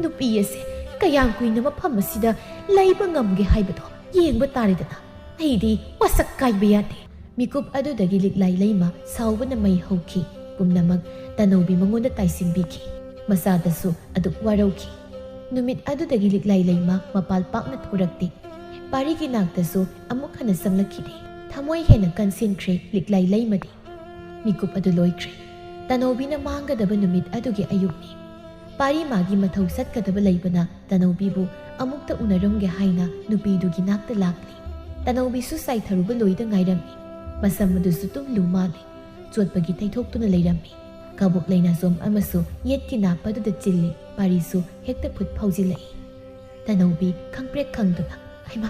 ꯅꯨꯄꯤ ꯑꯁꯦ ꯀꯌꯥꯝ ꯀꯨꯏꯅ ꯃꯐꯝ ꯑꯁꯤꯗ ꯂꯩꯕ ꯉꯝꯒꯦ ꯍꯥꯏꯕꯗꯣ ꯌꯦꯡꯕ ꯇꯥꯔꯦꯗꯅ꯫ ꯑꯩꯗꯤ ꯋꯥꯁꯛ ꯀꯥꯏꯕ ꯌꯥꯗꯦ꯫ ꯃꯤꯀꯨꯞ ꯑꯗꯨꯗꯒꯤ ꯂꯤꯛꯂꯥꯏ ꯂꯩꯃ ꯁꯥꯎꯕꯅ ꯃꯩ ꯍꯧꯈꯤ꯫ ꯄꯨꯝꯅꯃꯛ ꯇꯅꯧꯕꯤ ꯃꯉꯣꯟꯗ ꯇꯥꯏꯁꯤꯟꯕꯤꯈꯤ꯫ ꯃꯆꯥꯗꯁꯨ ꯑꯗꯨꯛ ꯋꯥꯔꯧꯈꯤ꯫ ꯅꯨꯃꯤꯠ ꯑꯗꯨꯗꯒꯤ ꯂꯤꯛꯂꯥꯏ ꯂꯩꯃ ꯃꯄꯥꯜ ꯄꯥꯛꯅ ꯊꯣꯔꯛꯇꯦ꯫ ꯄꯥꯔꯤꯒꯤ ꯅꯥꯛꯇꯁꯨ ꯑꯃꯨꯛ ꯍꯟꯅ ꯆꯪꯂꯛꯈꯤꯗꯦ꯫ ꯊꯃꯣꯏ ꯍꯦꯟꯅ ꯀꯟꯁꯤꯟꯈ꯭ꯔꯦ ꯂꯤꯛꯂꯥꯏ ꯂꯩꯃꯗꯤ꯫ ꯃꯤꯀꯨꯞ ꯑꯗꯨ ꯂꯣꯏꯈ꯭ꯔꯦ꯫ ꯇꯅꯧꯕꯤꯅ ꯃꯥꯡꯒꯗꯕ ꯅꯨꯃꯤꯠ ꯑꯗꯨꯒꯤ ꯑꯌꯨꯛꯅꯤ꯫ ꯄꯥꯔꯤ ꯃꯥꯒꯤ ꯃꯊꯧ ꯆꯠꯀꯗꯕ ꯂꯩꯕꯅ ꯇꯅꯧꯕꯤꯕꯨ ꯑꯃꯨꯛꯇ ꯎꯅꯔꯝꯒꯦ ꯍꯥꯏꯅ ꯅꯨꯄꯤꯗꯨꯒꯤ ꯅꯥꯛꯇ ꯂꯥꯛꯂꯤ꯫ ꯇꯅꯧꯕꯤꯁꯨ ꯆꯥꯏꯊꯔꯨꯕ ꯂꯣꯏꯗ ꯉꯥꯏꯔꯝꯃꯤ꯫ ꯃꯁꯝ ꯑꯗꯨꯁꯨ ꯇꯨꯝ ꯂꯨ ꯃꯥꯜꯂꯤ꯫ ꯆꯣꯠꯄꯒꯤ ꯇꯩꯊꯣꯛꯇꯨꯅ ꯂꯩꯔꯝꯃꯤ꯫ ꯀꯕꯣꯛ ꯂꯩꯅꯥꯖꯣꯝ ꯑꯃꯁꯨ ꯌꯦꯠꯀꯤ ꯅꯥꯞꯄꯗꯨꯗ ꯆꯤꯜꯂꯤ꯫ ꯄꯥꯔꯤꯁꯨ ꯍꯦꯛꯇ ꯐꯨꯠ ꯐꯥꯎꯖꯤꯜꯂꯛꯏ꯫ ꯇꯅꯧꯕꯤ ꯈꯪꯄ꯭ꯔꯦꯛ ꯈꯪꯗꯨꯅ, "ꯍꯩꯃꯥ,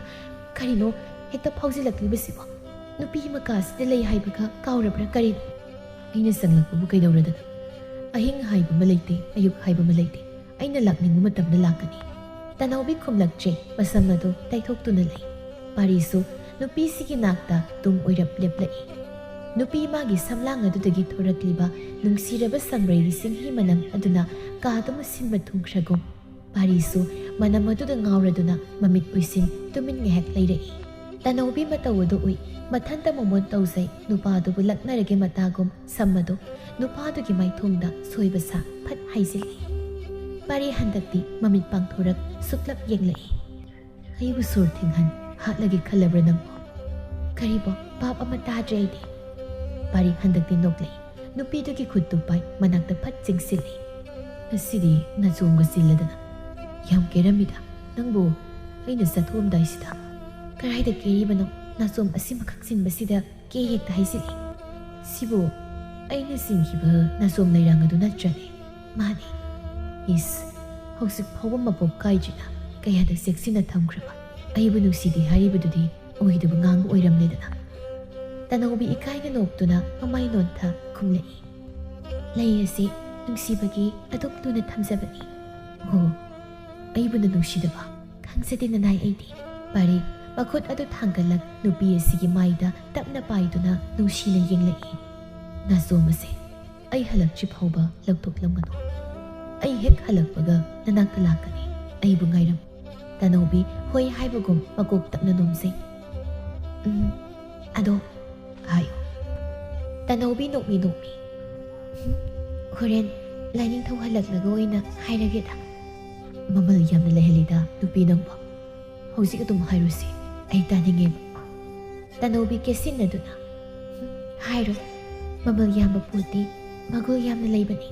ꯀꯔꯤꯅꯣ? ꯍꯦꯛꯇ ꯐꯥꯎꯖꯤꯜꯂꯛꯂꯤꯕꯁꯤꯕꯣ? ꯅꯨꯄꯤ ꯃꯀꯥꯁꯤꯗ ꯂꯩ ꯍꯥꯏꯕꯒ ꯀꯥꯎꯔꯕ꯭ꯔꯥ ꯀꯔꯤꯅꯣ?" "ꯑꯩꯅ ꯆꯪꯂꯛꯄꯕꯨ ꯀꯩꯗꯧꯔꯗꯅ? ꯑꯍꯤꯡ ꯍꯥꯏꯕ ꯑꯃ ꯂꯩꯇꯦ, ꯑꯌꯨꯛ ꯍꯥꯏꯕ ꯑꯃ ꯂꯩꯇꯦ꯫ ꯑꯩꯅ ꯂꯥꯛꯅꯤꯡꯕ ꯃꯇꯝꯗ ꯂꯥꯛꯀꯅꯤ꯫" ꯇꯅꯧꯕꯤ ꯈꯨꯝꯂꯛꯇ꯭ꯔꯦ꯫ ꯃꯁꯝ ꯑꯗꯨ ꯇꯩꯊꯣꯛꯇꯨꯅ ꯂꯩ꯫ ꯄꯥꯔꯤꯁꯨ ꯅꯨꯄꯤꯁꯤꯒꯤ ꯅꯥꯛꯇ ꯇꯨꯡ ꯑꯣꯏꯔꯞ ꯂꯦꯞꯂꯛꯏ꯫ ꯅꯨꯄꯤ ꯃꯥꯒꯤ ꯁꯝꯂꯥꯡ ꯑꯗꯨꯗꯒꯤ ꯊꯣꯔꯛꯂꯤꯕ ꯅꯨꯡꯁꯤꯔꯕ ꯁꯪꯕ꯭ꯔꯩꯒꯤ ꯁꯤꯡꯍꯤ ꯃꯅꯝ ꯑꯗꯨꯅ ꯀꯥꯗꯨꯃ ꯁꯤꯟꯕ ꯊꯨꯡꯈ꯭ꯔꯒꯨꯝ, ꯄꯥꯔꯤꯁꯨ ꯃꯅꯝ ꯑꯗꯨꯗ ꯉꯥꯎꯔꯗꯨꯅ ꯃꯃꯤꯠ ꯎꯏꯁꯤꯟ ꯇꯨꯃꯤꯟ ꯉꯥꯏꯍꯥꯛ ꯂꯩꯔꯛꯏ꯫ ꯇꯅꯧꯕꯤ ꯃꯇꯧ ꯑꯗꯨ ꯎꯏ꯫ ꯃꯊꯟꯇ ꯃꯣꯃꯣꯟ ꯇꯧꯖꯩ꯫ ꯅꯨꯄꯥꯗꯨꯕꯨ ꯂꯛꯅꯔꯒꯦ ꯃꯇꯥꯒꯨꯝ ꯁꯝ ꯑꯗꯨ ꯅꯨꯄꯥꯗꯨꯒꯤ ꯃꯥꯏꯊꯣꯡꯗ ꯁꯣꯏꯕ ꯁꯥ ꯐꯠ ꯍꯥꯏꯖꯤꯜꯂꯤ꯫ ꯄꯥꯔꯤ ꯍꯟꯗꯛꯇꯤ ꯃꯃꯤꯠ ꯄꯥꯡꯊꯣꯔꯛ ꯁꯨꯛꯂꯞ ꯌꯦꯡꯂꯛꯏ꯫ "ꯑꯩꯕꯨ ꯁꯣꯔ ꯊꯤꯡꯍꯟ ꯍꯥꯠꯂꯒꯦ ꯈꯜꯂꯕ꯭ꯔꯥ ꯅꯪꯕꯨ?" "ꯀꯔꯤꯕꯣ? ꯚꯥꯞ ꯑꯃ ꯇꯥꯗ꯭ꯔꯦ ꯑꯩꯗꯤ꯫" ꯄꯥꯔꯤ ꯍꯟꯗꯛꯇꯤ ꯅꯣꯛꯂꯛꯏ꯫ ꯅꯨꯄꯤꯗꯨꯒꯤ ꯈꯨꯠꯇꯨ ꯄꯥꯏ ꯃꯅꯥꯛꯇ ꯐꯠ ꯆꯤꯡꯁꯤꯜꯂꯤ꯫ "ꯉꯁꯤꯗꯤ ꯅꯥꯆꯣꯝꯒ ꯆꯤꯜꯂꯗꯅ꯫ ꯌꯥꯝ ꯀꯦꯔꯝꯃꯤꯗ ꯅꯪꯕꯨ ꯑꯩꯅ ꯆꯠꯊꯣꯛꯑꯝꯗꯥꯏꯁꯤꯗ꯫" "ꯀꯗꯥꯏꯗ ꯀꯦꯔꯤꯕꯅꯣ? ꯅꯥꯆꯣꯝ ꯑꯁꯤꯃꯈꯛ ꯆꯤꯟꯕꯁꯤꯗ ꯀꯦ ꯍꯦꯛꯇ ꯍꯥꯏꯖꯤꯜꯂꯤ꯫" "ꯁꯤꯕꯨ ꯑꯩꯅ ꯆꯤꯡꯈꯤꯕ ꯅꯥꯆꯣꯝ ꯂꯩꯔꯥꯡ ꯑꯗꯨ ꯅꯠꯇ꯭ꯔꯅꯦ?" "ꯃꯥꯅꯤ꯫" "ꯏꯁ, ꯍꯧꯖꯤꯛ ꯐꯥꯎꯕ ꯃꯄꯣꯛ ꯀꯥꯏꯗ꯭ꯔꯤꯅ ꯀꯌꯥꯗ ꯆꯦꯛꯁꯤꯟꯅ ꯊꯝꯈ꯭ꯔꯕ꯫ ꯑꯩꯕꯨ ꯅꯨꯡꯁꯤꯗꯦ ꯍꯥꯏꯔꯤꯕꯗꯨꯗꯤ ꯑꯣꯏꯗꯕ ꯉꯥꯡꯕ ꯑꯣꯏꯔꯝꯂꯦꯗꯅ꯫" ꯇꯅꯧꯕꯤ ꯏꯀꯥꯏꯅ ꯅꯣꯛꯇꯨꯅ ꯃꯃꯥꯏ ꯅꯣꯟꯊ ꯈꯨꯝꯂꯛꯏ꯫ "ꯂꯩ ꯑꯁꯤ ꯅꯨꯡꯁꯤꯕꯒꯤ ꯑꯗꯨꯛ ꯂꯨꯅ ꯊꯝꯖꯕꯅꯤ꯫" "ꯑꯣ, ꯑꯩꯕꯨꯅ ꯅꯨꯡꯁꯤꯗꯕ ꯈꯪꯖꯗꯦ ꯅꯅꯥꯏ ꯑꯩꯗꯤ꯫" ꯄꯥꯔꯤ ꯃꯈꯨꯠ ꯑꯗꯨ ꯊꯥꯡꯒꯠꯂꯛ ꯅꯨꯄꯤ ꯑꯁꯤꯒꯤ ꯃꯥꯏꯗ ꯇꯞꯅ ꯄꯥꯏꯗꯨꯅ ꯅꯨꯡꯁꯤꯅ ꯌꯦꯡꯂꯛꯏ꯫ "ꯅꯥꯆꯣꯝ ꯑꯁꯦ ꯑꯩ ꯍꯜꯂꯛꯇ꯭ꯔꯤ ꯐꯥꯎꯕ ꯂꯧꯊꯣꯛꯂꯝꯒꯅꯨ꯫ ꯑꯩ ꯍꯦꯛ ꯍꯜꯂꯛꯄꯒ ꯅꯅꯥꯛꯇ ꯂꯥꯛꯀꯅꯤ꯫ ꯑꯩꯕꯨ ꯉꯥꯏꯔꯝꯃꯨ꯫" ꯇꯅꯧꯕꯤ ꯍꯣꯏ ꯍꯥꯏꯕꯒꯨꯝ ꯃꯀꯣꯛ ꯇꯞꯅ ꯅꯣꯝꯖꯩ꯫ "ꯎꯝ, ꯑꯗꯣ ꯍꯥꯏꯌꯨ꯫" ꯇꯅꯧꯕꯤ ꯅꯣꯛꯃꯤ ꯅꯣꯛꯃꯤ, "ꯍꯣꯔꯦꯟ ꯂꯥꯏꯅꯤꯡꯊꯧ ꯍꯜꯂꯛꯂꯒ ꯑꯣꯏꯅ ꯍꯥꯏꯔꯒꯦꯗ꯫" "ꯃꯃꯜ ꯌꯥꯝꯅ ꯂꯩꯍꯜꯂꯤꯗ ꯅꯨꯄꯤ ꯅꯪꯕꯨ꯫ ꯍꯧꯖꯤꯛ ꯑꯗꯨꯝ ꯍꯥꯏꯔꯨꯁꯤ, ꯑꯩ ꯇꯥꯅꯤꯡꯉꯦꯕ꯫" ꯇꯅꯧꯕꯤ ꯀꯦꯁꯤꯟꯅꯗꯨꯅ, "ꯍꯥꯏꯔꯣꯏ, ꯃꯃꯜ ꯌꯥꯝꯕ ꯄꯣꯠꯇꯤ ꯃꯒꯨꯜ ꯌꯥꯝꯅ ꯂꯩꯕꯅꯤ꯫"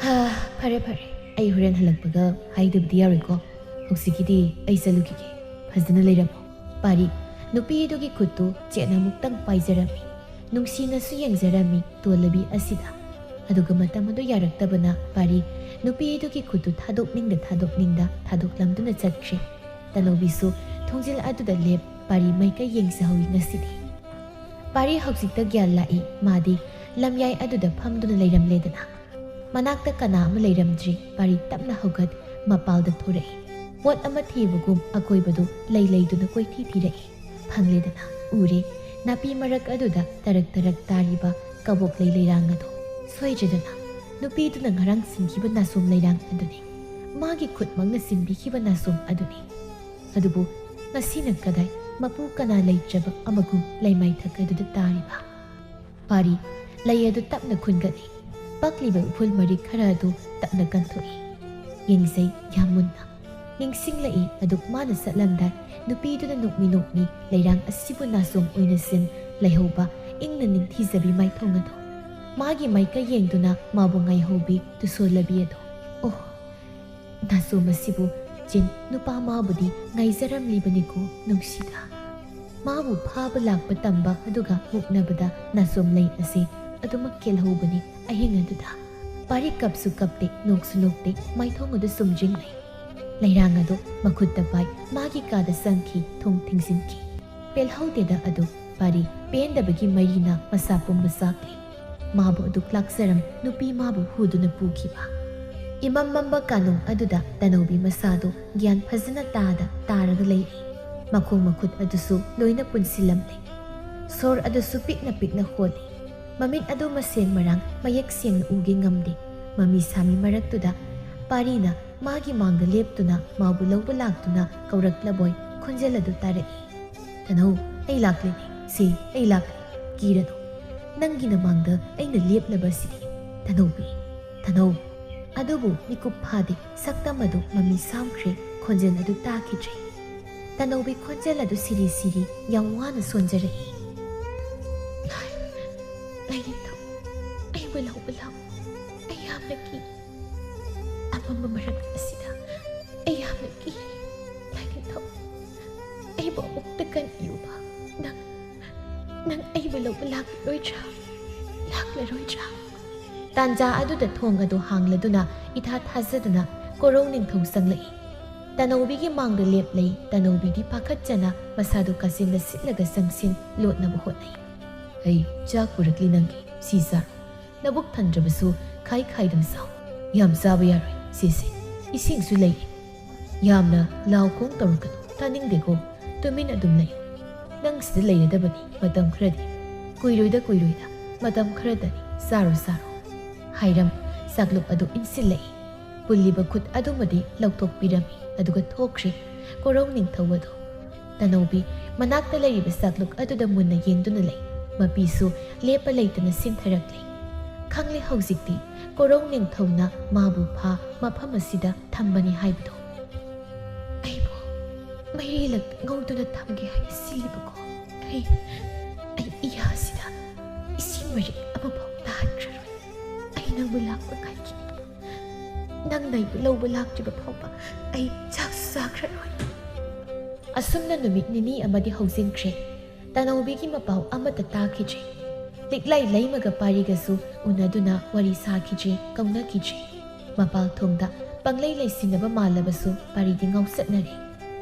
"ꯍꯥ, ꯐꯔꯦ ꯐꯔꯦ, ꯑꯩ ꯍꯣꯔꯦꯟ ꯍꯜꯂꯛꯄꯒ ꯍꯥꯏꯗꯕꯗꯤ ꯌꯥꯔꯣꯏꯀꯣ꯫ ꯍꯧꯖꯤꯛꯀꯤꯗꯤ ꯑꯩ ꯆꯠꯂꯨꯈꯤꯒꯦ꯫ ꯐꯖꯅ ꯂꯩꯔꯝꯃꯣ꯫" ꯄꯥꯔꯤ ꯅꯨꯄꯤꯗꯨꯒꯤ ꯈꯨꯠꯇꯨ ꯆꯦꯠꯅ ꯑꯃꯨꯛꯇꯪ ꯄꯥꯏꯖꯔꯝꯃꯤ꯫ ꯅꯨꯡꯁꯤꯅꯁꯨ ꯌꯦꯡꯖꯔꯝꯃꯤ ꯇꯣꯜꯂꯕꯤ ꯑꯁꯤꯗ꯫ ꯑꯗꯨꯒ ꯃꯇꯝ ꯑꯗꯨ ꯌꯥꯔꯛꯇꯕꯅ ꯄꯥꯔꯤ ꯅꯨꯄꯤꯗꯨꯒꯤ ꯈꯨꯠꯇꯨ ꯊꯥꯗꯣꯛꯅꯤꯡꯗ ꯊꯥꯗꯣꯛꯅꯤꯡꯗ ꯊꯥꯗꯣꯛꯂꯝꯗꯨꯅ ꯆꯠꯈ꯭ꯔꯦ꯫ ꯇꯅꯧꯕꯤꯁꯨ ꯊꯣꯡꯖꯤꯜ ꯑꯗꯨꯗ ꯂꯦꯞ ꯄꯥꯔꯤ ꯃꯥꯏꯀꯩ ꯌꯦꯡꯖꯍꯧꯏ ꯉꯁꯤꯗꯤ꯫ ꯄꯥꯔꯤ ꯍꯧꯖꯤꯛꯇ ꯒ꯭ꯌꯥꯟ ꯂꯥꯛꯏ꯫ ꯃꯥꯗꯤ ꯂꯝꯌꯥꯏ ꯑꯗꯨꯗ ꯐꯝꯗꯨꯅ ꯂꯩꯔꯝꯂꯦꯗꯅ꯫ ꯃꯅꯥꯛꯇ ꯀꯅꯥ ꯑꯃ ꯂꯩꯔꯝꯗ꯭ꯔꯦ꯫ ꯄꯥꯔꯤ ꯇꯞꯅ ꯍꯧꯒꯠ ꯃꯄꯥꯜꯗ ꯊꯣꯔꯛꯏ꯫ ꯄꯣꯠ ꯑꯃ ꯊꯤꯕꯒꯨꯝ ꯑꯀꯣꯏꯕꯗꯨ ꯂꯩ ꯂꯩꯗꯨꯅ ꯀꯣꯏꯊꯤ ꯊꯤꯔꯛꯏ꯫ ꯐꯪꯂꯦꯗꯅ, ꯎꯔꯦ꯫ ꯅꯥꯄꯤ ꯃꯔꯛ ꯑꯗꯨꯗ ꯇꯔꯛ ꯇꯔꯛ ꯇꯥꯔꯤꯕ ꯀꯕꯣꯛꯂꯩ ꯂꯩꯔꯥꯡ ꯑꯗꯨ ꯁꯣꯏꯗ꯭ꯔꯗꯅ ꯅꯨꯄꯤꯗꯨꯅ ꯉꯔꯥꯡ ꯁꯤꯟꯈꯤꯕ ꯅꯥꯆꯣꯝ ꯂꯩꯔꯥꯡ ꯑꯗꯨꯅꯤ꯫ ꯃꯥꯒꯤ ꯈꯨꯠꯃꯛꯅ ꯁꯤꯟꯕꯤꯈꯤꯕ ꯅꯥꯆꯣꯝ ꯑꯗꯨꯅꯤ꯫ ꯑꯗꯨꯕꯨ ꯉꯁꯤꯅ ꯀꯗꯥꯏ ꯃꯄꯨ ꯀꯅꯥ ꯂꯩꯇ꯭ꯔꯕ ꯑꯃꯒꯨꯝ ꯂꯩꯃꯥꯏꯊꯛ ꯑꯗꯨꯗ ꯇꯥꯔꯤꯕ꯫ ꯄꯥꯔꯤ ꯂꯩ ꯑꯗꯨ ꯇꯞꯅ ꯈꯨꯟꯒꯠꯂꯤ꯫ ꯄꯛꯂꯤꯕ ꯎꯐꯨꯜ ꯃꯔꯤꯛ ꯈꯔ ꯑꯗꯨ ꯇꯞꯅ ꯀꯟꯊꯣꯛꯏ꯫ ꯌꯦꯡꯖꯩ ꯌꯥꯝ ꯃꯨꯟꯅ꯫ ꯅꯤꯡꯁꯤꯡꯂꯛꯏ ꯑꯗꯨꯛ ꯃꯥꯅ ꯆꯠꯂꯝꯗꯥꯏ ꯅꯨꯄꯤꯗꯨꯅ ꯅꯣꯛꯃꯤ ꯅꯣꯛꯃꯤ ꯂꯩꯔꯥꯡ ꯑꯁꯤꯕꯨ ꯅꯥꯆꯣꯝ ꯑꯣꯏꯅ ꯁꯤꯟ ꯂꯩꯍꯧꯕ ꯏꯪꯅ ꯅꯤꯡꯊꯤꯖꯕꯤ ꯃꯥꯏꯊꯣꯡ ꯑꯗꯨ꯫ ꯃꯥꯒꯤ ꯃꯥꯏꯀꯩ ꯌꯦꯡꯗꯨꯅ ꯃꯥꯕꯨ ꯉꯥꯏꯍꯧꯕꯤ ꯇꯨꯁꯣꯜꯂꯕꯤ ꯑꯗꯨ꯫ ꯑꯣ! ꯅꯥꯆꯣꯝ ꯑꯁꯤꯕꯨ ꯆꯤꯟ ꯅꯨꯄꯥ ꯃꯥꯕꯨꯗꯤ ꯉꯥꯏꯖꯔꯝꯂꯤꯕꯅꯤꯀꯣ ꯅꯨꯡꯁꯤꯗ꯫ ꯃꯥꯕꯨ ꯐꯥꯕ ꯂꯥꯛꯄ ꯇꯝꯕ ꯑꯗꯨꯒ ꯃꯨꯛꯅꯕꯗ ꯅꯥꯆꯣꯝ ꯂꯩ ꯑꯁꯤ ꯑꯗꯨꯃꯛ ꯀꯦꯜꯍꯧꯕꯅꯤ ꯑꯍꯤꯡ ꯑꯗꯨꯗ꯫ ꯄꯥꯔꯤ ꯀꯞꯁꯨ ꯀꯞꯇꯦ, ꯅꯣꯛꯁꯨ ꯅꯣꯛꯇꯦ, ꯃꯥꯏꯊꯣꯡ ꯑꯗꯨ ꯁꯨꯝꯖꯤꯡ ꯂꯩ꯫ ꯂꯩꯔꯥꯡ ꯑꯗꯨ ꯃꯈꯨꯠꯇ ꯄꯥꯏ ꯃꯥꯒꯤ ꯀꯥꯗ ꯆꯪꯈꯤ, ꯊꯣꯡ ꯊꯤꯡꯖꯤꯟꯈꯤ꯫ ꯄꯦꯜꯍꯧꯗꯦꯗ ꯑꯗꯨ ꯄꯥꯔꯤ ꯄꯦꯟꯗꯕꯒꯤ ꯃꯩꯅ ꯃꯁꯥ ꯄꯨꯝꯕ ꯆꯥꯛꯂꯤ꯫ ꯃꯥꯕꯨ ꯑꯗꯨꯛ ꯂꯥꯛꯆꯔꯝ ꯅꯨꯄꯤ ꯃꯥꯕꯨ ꯍꯨꯗꯨꯅ ꯄꯨꯈꯤꯕ꯫ ꯏꯃꯝ ꯃꯝꯕ ꯀꯥꯅꯨꯡ ꯑꯗꯨꯗ ꯇꯅꯧꯕꯤ ꯃꯁꯥꯗꯨ ꯒ꯭ꯌꯥꯟ ꯐꯖꯅ ꯇꯥꯗ ꯇꯥꯔꯒ ꯂꯩꯔꯤ꯫ ꯃꯈꯣꯡ ꯃꯈꯨꯠ ꯑꯗꯨꯁꯨ ꯂꯣꯏꯅ ꯄꯨꯟꯁꯤꯜꯂꯝꯂꯦ꯫ ꯁꯣꯔ ꯑꯗꯨꯁꯨ ꯄꯤꯛꯅ ꯄꯤꯛꯅ ꯍꯣꯜꯂꯤ꯫ ꯃꯃꯤꯠ ꯑꯗꯨ ꯃꯁꯦꯟ ꯃꯔꯥꯡ ꯃꯌꯦꯛ ꯁꯦꯡꯅ ꯎꯒꯦ ꯉꯝꯗꯦ꯫ ꯃꯃꯤ ꯁꯥꯃꯤ ꯃꯔꯛꯇꯨꯗ ꯄꯥꯔꯤꯅ ꯃꯥꯒꯤ ꯃꯥꯡꯗ ꯂꯦꯞꯇꯨꯅ ꯃꯥꯕꯨ ꯂꯧꯕ ꯂꯥꯛꯇꯨꯅ ꯀꯧꯔꯛꯂꯕꯣꯏ ꯈꯣꯟꯖꯦꯜ ꯑꯗꯨ ꯇꯥꯔꯛꯏ꯫ "ꯇꯅꯧ, ꯑꯩ ꯂꯥꯛꯂꯦꯅꯦ꯫ ꯁꯦ, ꯑꯩ ꯂꯥꯛꯂꯦ꯫ ꯀꯤꯔꯅꯨ꯫ ꯅꯪꯒꯤ ꯅꯃꯥꯡꯗ ꯑꯩꯅ ꯂꯦꯞꯂꯕꯁꯤꯗꯤ꯫ ꯇꯅꯧꯕꯤ, ꯇꯅꯧ!" ꯑꯗꯨꯕꯨ ꯃꯤꯀꯨꯞ ꯐꯥꯗꯦ, ꯁꯛꯇꯝ ꯑꯗꯨ ꯃꯃꯤ ꯁꯥꯝꯈ꯭ꯔꯦ, ꯈꯣꯟꯖꯦꯜ ꯑꯗꯨ ꯇꯥꯈꯤꯗ꯭ꯔꯦ꯫ ꯇꯅꯧꯕꯤ ꯈꯣꯟꯖꯦꯜ ꯑꯗꯨ ꯁꯤꯔꯤ ꯁꯤꯔꯤ ꯌꯥꯝ ꯋꯥꯅ ꯁꯣꯟꯖꯔꯛꯏ꯫ "ꯂꯥꯏ, ꯂꯥꯏꯅꯤꯡꯊꯧ, ꯑꯩꯕꯨ ꯂꯧꯕ ꯂꯥꯛꯎ꯫ ꯑꯩ ꯌꯥꯝꯅ ꯀꯤ꯫ ꯑꯃꯝꯕ ꯃꯔꯛ ꯑꯁꯤꯗ ꯑꯩ ꯌꯥꯝꯅ ꯀꯤ꯫ ꯂꯥꯏꯅꯤꯡꯊꯧ, ꯑꯩꯕꯨ ꯑꯃꯨꯛꯇ ꯀꯟꯕꯤꯌꯨꯕ꯫ ꯅꯪ, ꯅꯪ ꯑꯩꯕꯨ ꯂꯧꯕ ꯂꯥꯛꯂꯔꯣꯏꯗ꯭ꯔꯥ? ꯂꯥꯛꯂꯔꯣꯏꯗ꯭ꯔꯥ?" ꯇꯥꯟꯖꯥ ꯑꯗꯨꯗ ꯊꯣꯡ ꯑꯗꯨ ꯍꯥꯡꯂꯗꯨꯅ ꯏꯊꯥ ꯊꯥꯖꯗꯅ ꯀꯣꯔꯧ ꯅꯤꯡꯊꯧ ꯆꯪꯂꯛꯏ꯫ ꯇꯅꯧꯕꯤꯒꯤ ꯃꯥꯡꯗ ꯂꯦꯞꯂꯩ꯫ ꯇꯅꯧꯕꯤꯗꯤ ꯄꯥꯈꯠꯆꯅ ꯃꯁꯥꯗꯨ ꯀꯥꯆꯤꯟꯗ ꯁꯤꯠꯂꯒ ꯆꯪꯁꯤꯟ ꯂꯣꯠꯅꯕ ꯍꯣꯠꯅꯩ꯫ "ꯑꯩ ꯆꯥꯛ ꯄꯨꯔꯛꯂꯤ ꯅꯪꯒꯤ, ꯁꯤ ꯆꯥꯔꯣ꯫ ꯅꯕꯨꯛ ꯊꯟꯗ꯭ꯔꯕꯁꯨ ꯈꯥꯏ ꯈꯥꯏꯗꯨꯅ ꯆꯥꯎ꯫ ꯌꯥꯝ ꯆꯥꯕ ꯌꯥꯔꯣꯏ, ꯁꯤꯁꯦ꯫ ꯏꯁꯤꯡꯁꯨ ꯂꯩ꯫ ꯌꯥꯝꯅ ꯂꯥꯎ ꯈꯣꯡ ꯇꯧꯔꯛꯀꯅꯨ, ꯇꯥꯅꯤꯡꯗꯦꯀꯣ꯫ ꯇꯨꯃꯤꯟ ꯑꯗꯨꯝ ꯂꯩꯌꯨ꯫" "ꯅꯪ ꯁꯤꯗ ꯂꯩꯔꯗꯕꯅꯤ ꯃꯇꯝ ꯈꯔꯗꯤ꯫ ꯀꯨꯏꯔꯣꯏꯗ ꯀꯨꯏꯔꯣꯏꯗ, ꯃꯇꯝ ꯈꯔꯗꯅꯤ, ꯆꯥꯔꯣ ꯆꯥꯔꯣ" ꯍꯥꯏꯔꯝ ꯆꯥꯛꯂꯨꯛ ꯑꯗꯨ ꯏꯟꯁꯤꯜꯂꯛꯏ꯫ ꯄꯨꯜꯂꯤꯕ ꯈꯨꯠ ꯑꯗꯨꯃꯗꯤ ꯂꯧꯊꯣꯛꯄꯤꯔꯝꯃꯤ, ꯑꯗꯨꯒ ꯊꯣꯛꯈ꯭ꯔꯦ ꯀꯣꯔꯧ ꯅꯤꯡꯊꯧ ꯑꯗꯨ꯫ ꯇꯅꯧꯕꯤ ꯃꯅꯥꯛꯇ ꯂꯩꯔꯤꯕ ꯆꯥꯛꯂꯨꯛ ꯑꯗꯨꯗ ꯃꯨꯟꯅ ꯌꯦꯡꯗꯨꯅ ꯂꯩ꯫ ꯃꯄꯤꯁꯨ ꯂꯦꯞꯄ ꯂꯩꯇꯅ ꯁꯤꯟꯊꯔꯛꯂꯤ꯫ ꯈꯪꯂꯦ ꯍꯧꯖꯤꯛꯇꯤ ꯀꯣꯔꯧ ꯅꯤꯡꯊꯧꯅ ꯃꯥꯕꯨ ꯐꯥ ꯃꯐꯝ ꯑꯁꯤꯗ ꯊꯝꯕꯅꯤ ꯍꯥꯏꯕꯗꯨ꯫ "ꯑꯩꯕꯨ ꯃꯩꯔꯦꯂꯛꯇ ꯉꯧꯗꯨꯅ ꯊꯝꯒꯦ ꯍꯥꯏꯅ ꯁꯤꯜꯂꯤꯕꯀꯣ꯫ ꯑꯩ, ꯑꯩ ꯏꯌꯥꯁꯤꯗ ꯏꯁꯤꯡ ꯃꯔꯤꯛ ꯑꯃꯐꯥꯎ ꯇꯥꯍꯟꯈ꯭ꯔꯔꯣꯏ꯫ ꯑꯩ ꯅꯪꯕꯨ ꯂꯥꯛꯄ ꯉꯥꯏꯈꯤꯅꯤ꯫ ꯅꯪꯅ ꯑꯩꯕꯨ ꯂꯧꯕ ꯂꯥꯛꯇ꯭ꯔꯤꯕ ꯐꯥꯎꯕ ꯑꯩ ꯆꯥꯛꯁꯨ ꯆꯥꯈ꯭ꯔꯔꯣꯏ"꯫ ꯑꯁꯨꯝꯅ ꯅꯨꯃꯤꯠ ꯅꯤꯅꯤ ꯑꯃꯗꯤ ꯍꯧꯖꯤꯟꯈ꯭ꯔꯦ꯫ ꯇꯅꯧꯕꯤꯒꯤ ꯃꯄꯥꯎ ꯑꯃꯠꯇ ꯇꯥꯈꯤꯗ꯭ꯔꯦ꯫ ꯂꯤꯛꯂꯥꯏ ꯂꯩꯃꯒ ꯄꯥꯔꯤꯒꯁꯨ ꯎꯅꯗꯨꯅ ꯋꯥꯔꯤ ꯁꯥꯈꯤꯗ꯭ꯔꯦ, ꯀꯧꯅꯈꯤꯗ꯭ꯔꯦ꯫ ꯃꯄꯥꯜ ꯊꯣꯡꯗ ꯄꯪꯂꯩ ꯂꯩꯁꯤꯟꯅꯕ ꯃꯥꯜꯂꯕꯁꯨ ꯄꯥꯔꯤꯗꯤ ꯉꯥꯎꯆꯠꯅꯔꯦ꯫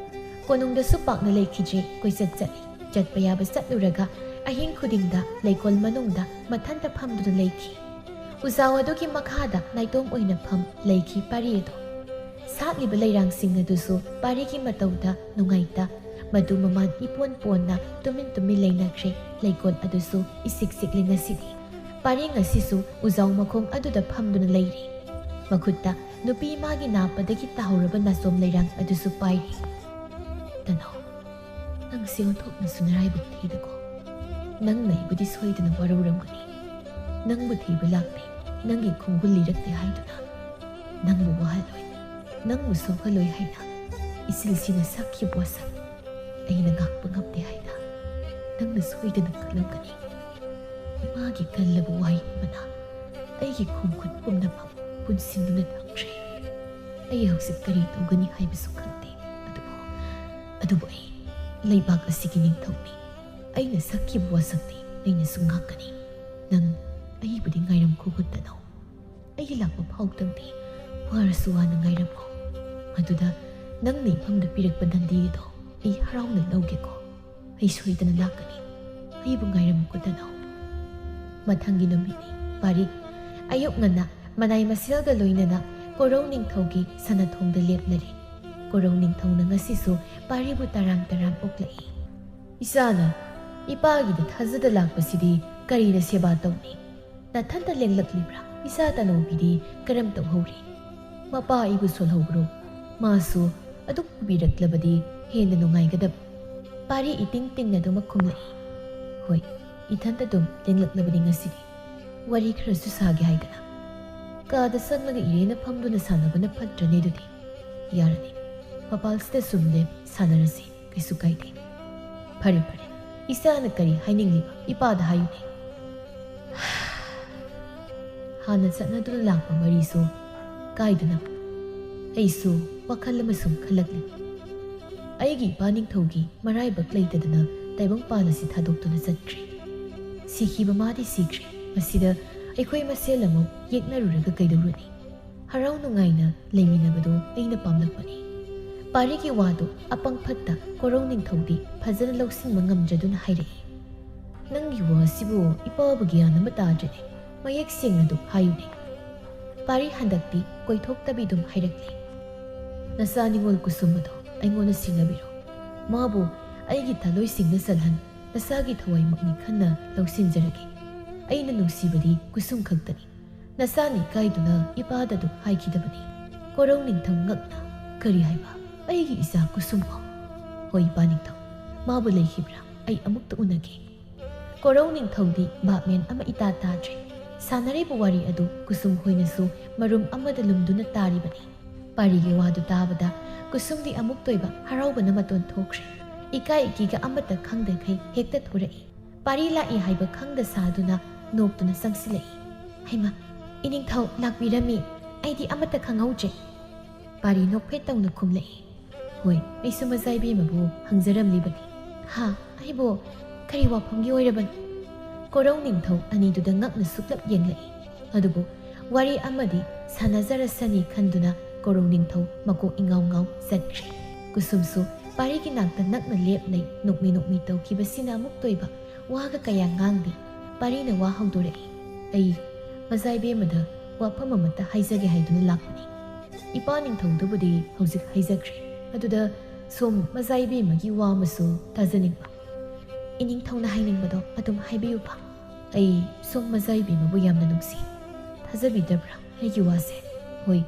ꯀꯣꯅꯨꯡꯗꯁꯨ ꯄꯥꯛꯅ ꯂꯩꯈꯤꯗ꯭ꯔꯦ, ꯀꯣꯏꯆꯠ ꯆꯠꯂꯤ꯫ ꯆꯠꯄ ꯌꯥꯕ ꯆꯠꯂꯨꯔꯒ ꯑꯍꯤꯡ ꯈꯨꯗꯤꯡꯗ ꯂꯩꯀꯣꯜ ꯃꯅꯨꯡꯗ ꯃꯊꯟꯇ ꯐꯝꯗꯨꯅ ꯂꯩꯈꯤ꯫ ꯎꯖꯥꯎ ꯑꯗꯨꯒꯤ ꯃꯈꯥꯗ ꯅꯥꯏꯇꯣꯝ ꯑꯣꯏꯅ ꯐꯝ ꯂꯩꯈꯤ ꯄꯥꯔꯤ ꯑꯗꯨ꯫ ꯁꯥꯠꯂꯤꯕ ꯂꯩꯔꯥꯡꯁꯤꯡ ꯑꯗꯨꯁꯨ ꯄꯥꯔꯤꯒꯤ ꯃꯇꯧꯗ ꯅꯨꯡꯉꯥꯏꯇ, ꯃꯗꯨ ꯃꯃꯥꯟ ꯏꯄꯣꯟ ꯄꯣꯟꯅ ꯇꯨꯃꯤꯟ ꯇꯨꯃꯤꯟ ꯂꯩꯅꯈ꯭ꯔꯦ꯫ ꯂꯩꯀꯣꯜ ꯑꯗꯨꯁꯨ ꯏꯁꯤꯛ ꯁꯤꯛꯂꯤ ꯉꯁꯤꯗꯤ꯫ ꯄꯥꯔꯤ ꯉꯁꯤꯁꯨ ꯎꯖꯥꯎ ꯃꯈꯣꯡ ꯑꯗꯨꯗ ꯐꯝꯗꯨꯅ ꯂꯩꯔꯤ꯫ ꯃꯈꯨꯠꯇ ꯅꯨꯄꯤ ꯃꯥꯒꯤ ꯅꯥꯞꯄꯗꯒꯤ ꯇꯥꯍꯧꯔꯕ ꯅꯥꯆꯣꯝ ꯂꯩꯔꯥꯡ ꯑꯗꯨꯁꯨ ꯄꯥꯏꯔꯤ꯫ "ꯇꯅꯧ, ꯅꯪꯁꯦ ꯑꯣꯟꯊꯣꯛꯅꯁꯨ ꯅꯔꯥꯏꯕꯛ ꯊꯤꯗꯀꯣ꯫ ꯅꯪꯅ ꯑꯩꯕꯨꯗꯤ ꯁꯣꯏꯗꯅ ꯋꯥꯔꯧꯔꯝꯒꯅꯤ꯫ ꯅꯪꯕꯨ ꯊꯤꯕ ꯂꯥꯛꯇꯦ, ꯅꯪꯒꯤ ꯈꯣꯡꯒꯨꯜ ꯂꯤꯔꯛꯇꯦ ꯍꯥꯏꯗꯨꯅ꯫ ꯅꯪꯕꯨ ꯋꯥꯍꯜꯂꯣꯏ, ꯅꯪꯕꯨ ꯁꯣꯛꯍꯜꯂꯣꯏ ꯍꯥꯏꯅ ꯏꯆꯤꯜꯁꯤꯅ ꯁꯛꯈꯤꯕ ꯋꯥꯁꯛ ꯑꯩꯅ ꯉꯥꯛꯄ ꯉꯝꯗꯦ ꯍꯥꯏꯅ ꯅꯪꯅ ꯁꯣꯏꯗꯅ ꯈꯜꯂꯝꯒꯅꯤ꯫ ꯏꯃꯥꯒꯤ ꯀꯜꯂꯕ ꯋꯥꯍꯩ ꯑꯃꯅ ꯑꯩꯒꯤ ꯈꯣꯡ ꯈꯨꯠ ꯄꯨꯝꯅꯃꯛ ꯄꯨꯟꯁꯤꯟꯗꯨꯅ ꯊꯝꯈ꯭ꯔꯦ꯫ ꯑꯩ ꯍꯧꯖꯤꯛ ꯀꯔꯤ ꯇꯧꯒꯅꯤ ꯍꯥꯏꯕꯁꯨ ꯈꯪꯗꯦ꯫ ꯑꯗꯨꯕꯨ, ꯑꯗꯨꯕꯨ ꯑꯩ ꯂꯩꯕꯥꯛ ꯑꯁꯤꯒꯤ ꯅꯤꯡꯊꯧꯅꯤ꯫ ꯑꯩꯅ ꯁꯛꯈꯤꯕ ꯋꯥꯁꯛꯇꯤ ꯑꯩꯅꯁꯨ ꯉꯥꯛꯀꯅꯤ꯫ ꯅꯪ ꯑꯩꯕꯨꯗꯤ ꯉꯥꯏꯔꯝꯈꯣ ꯇꯅꯧ꯫ ꯑꯩꯒꯤ ꯂꯥꯛꯄ ꯐꯥꯎꯇꯪꯗꯤ ꯋꯥꯔꯁꯨ ꯋꯥꯅ ꯉꯥꯏꯔꯝꯈꯣ꯫ ꯃꯗꯨꯗ ꯅꯪꯅ ꯏꯐꯝꯗ ꯄꯤꯔꯛꯄ ꯅꯟꯗꯤ ꯑꯗꯣ ꯑꯩ ꯍꯔꯥꯎꯅ ꯂꯧꯒꯦꯀꯣ꯫ ꯑꯩ ꯁꯣꯏꯗꯅ ꯂꯥꯛꯀꯅꯤ꯫ ꯑꯩꯕꯨ ꯉꯥꯏꯔꯝꯃꯨꯀꯣ ꯇꯅꯧ"꯫ ꯃꯊꯪꯒꯤ ꯅꯨꯃꯤꯠꯅꯤ꯫ ꯄꯥꯔꯤ ꯑꯌꯨꯛ ꯉꯟꯅ ꯃꯅꯥꯏ ꯃꯁꯦꯜꯒ ꯂꯣꯏꯅꯅ ꯀꯣꯔꯧ ꯅꯤꯡꯊꯧꯒꯤ ꯁꯅꯥꯊꯣꯡꯗ ꯂꯦꯞꯂꯔꯦ꯫ ꯀꯣꯔꯧ ꯅꯤꯡꯊꯧꯅ ꯉꯁꯤꯁꯨ ꯄꯥꯔꯤꯕꯨ ꯇꯔꯥꯝ ꯇꯔꯥꯝ ꯑꯣꯛꯂꯛꯏ꯫ "ꯏꯆꯥꯅ ꯏꯄꯥꯒꯤꯗ ꯊꯥꯖꯗ ꯂꯥꯛꯄꯁꯤꯗꯤ ꯀꯔꯤꯅ ꯁꯦꯕꯥ ꯇꯧꯅꯤ? ꯅꯊꯟꯇ ꯂꯦꯡꯂꯛꯂꯤꯕ꯭ꯔꯥ? ꯏꯆꯥ ꯇꯅꯧꯕꯤꯗꯤ ꯀꯔꯝ ꯇꯧꯍꯧꯔꯤ? ꯃꯄꯥ ꯑꯩꯕꯨ ꯁꯣꯜꯍꯧꯕ꯭ꯔꯣ? ꯃꯥꯁꯨ ꯑꯗꯨꯝ ꯎꯕꯤꯔꯛꯂꯕꯗꯤ ꯍꯦꯟꯅ ꯅꯨꯡꯉꯥꯏꯒꯗꯕ꯫" ꯄꯥꯔꯤ ꯏꯇꯤꯡ ꯇꯤꯡꯅꯗꯨꯃꯛ ꯈꯨꯝꯂꯛꯏ꯫ "ꯍꯣꯏ, ꯏꯊꯟꯇ ꯑꯗꯨꯝ ꯂꯦꯡꯂꯛꯂꯕꯅꯤ ꯉꯁꯤꯗꯤ꯫ ꯋꯥꯔꯤ ꯈꯔꯁꯨ ꯁꯥꯒꯦ ꯍꯥꯏꯗꯅ꯫ ꯀꯥꯗ ꯆꯪꯂꯒ ꯏꯔꯦꯟꯅ ꯐꯝꯗꯨꯅ ꯁꯥꯟꯅꯕꯅ ꯐꯠꯇ꯭ꯔꯅꯦ ꯑꯗꯨꯗꯤ? ꯌꯥꯔꯅꯤ, ꯃꯄꯥꯜꯁꯤꯗ ꯁꯨꯝ ꯂꯦꯞ ꯁꯥꯟꯅꯔꯁꯤ, ꯀꯩꯁꯨ ꯀꯥꯏꯗꯦ꯫" "ꯐꯔꯦ ꯐꯔꯦ, ꯏꯆꯥꯅ ꯀꯔꯤ ꯍꯥꯏꯅꯤꯡꯂꯤꯕ ꯏꯄꯥꯗ ꯍꯥꯏꯌꯨꯅꯦ꯫" ꯍꯥꯟꯅ ꯆꯠꯅꯗꯨꯅ ꯂꯥꯛꯄ ꯃꯔꯤꯁꯨ ꯀꯥꯏꯗꯅꯕ ꯑꯩꯁꯨ ꯋꯥꯈꯜ ꯑꯃ ꯁꯨꯝ ꯈꯜꯂꯛꯂꯤ꯫ ꯑꯩꯒꯤ ꯏꯄꯥ ꯅꯤꯡꯊꯧꯒꯤ ꯃꯔꯥꯏꯕꯛ ꯂꯩꯇꯗꯅ ꯇꯥꯏꯕꯪꯄꯥꯜ ꯑꯁꯤ ꯊꯥꯗꯣꯛꯇꯨꯅ ꯆꯠꯈ꯭ꯔꯦ꯫ ꯁꯤꯈꯤꯕ ꯃꯥꯗꯤ ꯁꯤꯈ꯭ꯔꯦ꯫ ꯃꯁꯤꯗ ꯑꯩꯈꯣꯏ ꯃꯁꯦꯜ ꯑꯃꯨꯛ ꯌꯦꯛꯅꯔꯨꯔꯒ ꯀꯩꯗꯧꯔꯨꯅꯤ? ꯍꯔꯥꯎ ꯅꯨꯡꯉꯥꯏꯅ ꯂꯩꯃꯤꯟꯅꯕꯗꯨ ꯑꯩꯅ ꯄꯥꯝꯂꯛꯄꯅꯤ꯫ ꯄꯥꯔꯤꯒꯤ ꯋꯥꯗꯨ ꯑꯄꯪ ꯐꯠꯇ ꯀꯣꯔꯧ ꯅꯤꯡꯊꯧꯗꯤ ꯐꯖꯅ ꯂꯧꯁꯤꯟꯕ ꯉꯝꯗ꯭ꯔꯗꯨꯅ ꯍꯥꯏꯔꯛꯏ꯫ "ꯅꯪꯒꯤ ꯋꯥꯁꯤꯕꯨ ꯏꯄꯥꯕꯨ ꯒ꯭ꯌꯥꯟ ꯑꯃ ꯇꯥꯗ꯭ꯔꯦꯅꯦ꯫ ꯃꯌꯦꯛ ꯁꯦꯡꯅ ꯑꯗꯨꯝ ꯍꯥꯏꯌꯨꯅꯦ꯫" ꯄꯥꯔꯤ ꯍꯟꯗꯛꯇꯤ ꯀꯣꯏꯊꯣꯛꯇꯕꯤ ꯑꯗꯨꯝ ꯍꯥꯏꯔꯛꯂꯦ꯫ "ꯅꯆꯥ ꯅꯤꯉꯣꯜ ꯀꯨꯁꯨꯝ ꯑꯗꯣ ꯑꯩꯉꯣꯟꯗ ꯁꯤꯟꯅꯕꯤꯔꯣ꯫ ꯃꯥꯕꯨ ꯑꯩꯒꯤ ꯊꯂꯣꯏꯁꯤꯡꯗ ꯆꯜꯍꯟ, ꯅꯆꯥꯒꯤ ꯊꯋꯥꯏꯃꯛꯅꯤ ꯈꯟꯅ ꯂꯧꯁꯤꯟꯖꯔꯒꯦ꯫ ꯑꯩꯅ ꯅꯨꯡꯁꯤꯕꯗꯤ ꯀꯨꯁꯨꯝ ꯈꯛꯇꯅꯤ꯫ ꯅꯆꯥꯅ ꯏꯀꯥꯏꯗꯨꯅ ꯏꯄꯥꯗ ꯑꯗꯨꯝ ꯍꯥꯏꯈꯤꯗꯕꯅꯤ꯫" ꯀꯣꯔꯧ ꯅꯤꯡꯊꯧ ꯉꯛꯅ, "ꯀꯔꯤ ꯍꯥꯏꯕ? ꯑꯩꯒꯤ ꯏꯆꯥ ꯀꯨꯁꯨꯝꯕꯨ?" "ꯍꯣꯏ, ꯏꯄꯥ ꯅꯤꯡꯊꯧ꯫ ꯃꯥꯕꯨ ꯂꯩꯈꯤꯕ꯭ꯔꯥ? ꯑꯩ ꯑꯃꯨꯛꯇ ꯎꯅꯒꯦ꯫" ꯀꯣꯔꯧ ꯅꯤꯡꯊꯧꯗꯤ ꯚꯥꯞꯃꯦꯟ ꯑꯃ ꯏꯇꯥ ꯇꯥꯗ꯭ꯔꯦ꯫ ꯁꯥꯟꯅꯔꯤꯕ ꯋꯥꯔꯤ ꯑꯗꯨ ꯀꯨꯁꯨꯝ ꯍꯣꯏꯅꯁꯨ ꯃꯔꯨꯝ ꯑꯃꯗ ꯂꯨꯝꯗꯨꯅ ꯇꯥꯔꯤꯕꯅꯤ꯫ ꯄꯥꯔꯤꯒꯤ ꯋꯥꯗꯨ ꯇꯥꯕꯗ ꯀꯨꯁꯨꯝꯗꯤ ꯑꯃꯨꯛꯇꯣꯏꯕ ꯍꯔꯥꯎꯕꯅ ꯃꯇꯣꯟ ꯊꯣꯛꯈ꯭ꯔꯦ꯫ ꯏꯀꯥꯏ ꯏꯀꯤꯒ ꯑꯃꯠꯇ ꯈꯪꯗꯈꯩ ꯍꯦꯛꯇ ꯊꯣꯔꯛꯏ꯫ ꯄꯥꯔꯤ ꯂꯥꯛꯏ ꯍꯥꯏꯕ ꯈꯪꯗ ꯁꯥꯗꯨꯅ ꯅꯣꯛꯇꯨꯅ ꯆꯪꯁꯤꯜꯂꯛꯏ꯫ "ꯍꯩꯃꯥ, ꯏꯅꯤꯡꯊꯧ ꯂꯥꯛꯄꯤꯔꯝꯃꯤ꯫ ꯑꯩꯗꯤ ꯑꯃꯠꯇ ꯈꯪꯍꯧꯗ꯭ꯔꯦ꯫" ꯄꯥꯔꯤ ꯅꯣꯛꯐꯦꯠ ꯇꯧꯅ ꯈꯨꯝꯂꯛꯏ꯫ "ꯍꯣꯏ, ꯑꯩꯁꯨ ꯃꯖꯥ ꯏꯕꯦꯝꯃꯕꯨ ꯍꯪꯖꯔꯝꯂꯤꯕꯅꯤ꯫" "ꯍꯥ? ꯑꯩꯕꯨ? ꯀꯔꯤ ꯋꯥꯐꯝꯒꯤ ꯑꯣꯏꯔꯕꯅꯣ?" ꯀꯣꯔꯧ ꯅꯤꯡꯊꯧ ꯑꯅꯤꯗꯨꯗ ꯉꯛꯅ ꯁꯨꯛꯂꯞ ꯌꯦꯡꯂꯛꯏ꯫ ꯑꯗꯨꯕꯨ ꯋꯥꯔꯤ ꯑꯃꯗꯤ ꯁꯥꯟꯅꯖꯔꯁꯅꯤ ꯈꯟꯗꯨꯅ ꯀꯣꯔꯧ ꯅꯤꯡꯊꯧ ꯃꯀꯣꯛ ꯏꯉꯥꯎ ꯉꯥꯎ ꯆꯠꯈ꯭ꯔꯦ꯫ ꯀꯨꯁꯨꯝꯁꯨ ꯄꯥꯔꯤꯒꯤ ꯅꯥꯛꯇ ꯅꯛꯅ ꯂꯦꯞ ꯂꯩ, ꯅꯣꯛꯃꯤ ꯅꯣꯛꯃꯤ ꯇꯧꯈꯤꯕꯁꯤꯅ ꯑꯃꯨꯛꯇꯣꯏꯕ ꯋꯥꯒ ꯀꯌꯥ ꯉꯥꯡꯗꯦ꯫ ꯄꯥꯔꯤꯅ ꯋꯥ ꯍꯧꯗꯣꯔꯛꯏ꯫ "ꯑꯩ ꯃꯖꯥ ꯏꯕꯦꯝꯃꯗ ꯋꯥꯐꯝ ꯑꯃꯠꯇ ꯍꯥꯏꯖꯒꯦ ꯍꯥꯏꯗꯨꯅ ꯂꯥꯛꯄꯅꯤ꯫ ꯏꯄꯥ ꯅꯤꯡꯊꯧꯗꯨꯕꯨꯗꯤ ꯍꯧꯖꯤꯛ ꯍꯥꯏꯖꯈ꯭ꯔꯦ꯫ ꯑꯗꯨꯗ ꯁꯣꯝ ꯃꯖꯥ ꯏꯕꯦꯝꯃꯒꯤ ꯋꯥ ꯑꯃꯁꯨ ꯇꯥꯖꯅꯤꯡꯕ꯫" ꯏꯅꯤꯡꯊꯧꯅ ꯍꯥꯏꯅꯤꯡꯕꯗꯣ ꯑꯗꯨꯝ ꯍꯥꯏꯕꯤꯌꯨꯕ꯫ ꯑꯩ ꯁꯣꯝ ꯃꯖꯥ ꯏꯕꯦꯝꯃꯕꯨ ꯌꯥꯝꯅ ꯅꯨꯡꯁꯤ꯫ ꯊꯥꯖꯕꯤꯗꯕ꯭ꯔꯥ ꯑꯩꯒꯤ ꯋꯥꯁꯦ? ꯍꯣꯏ,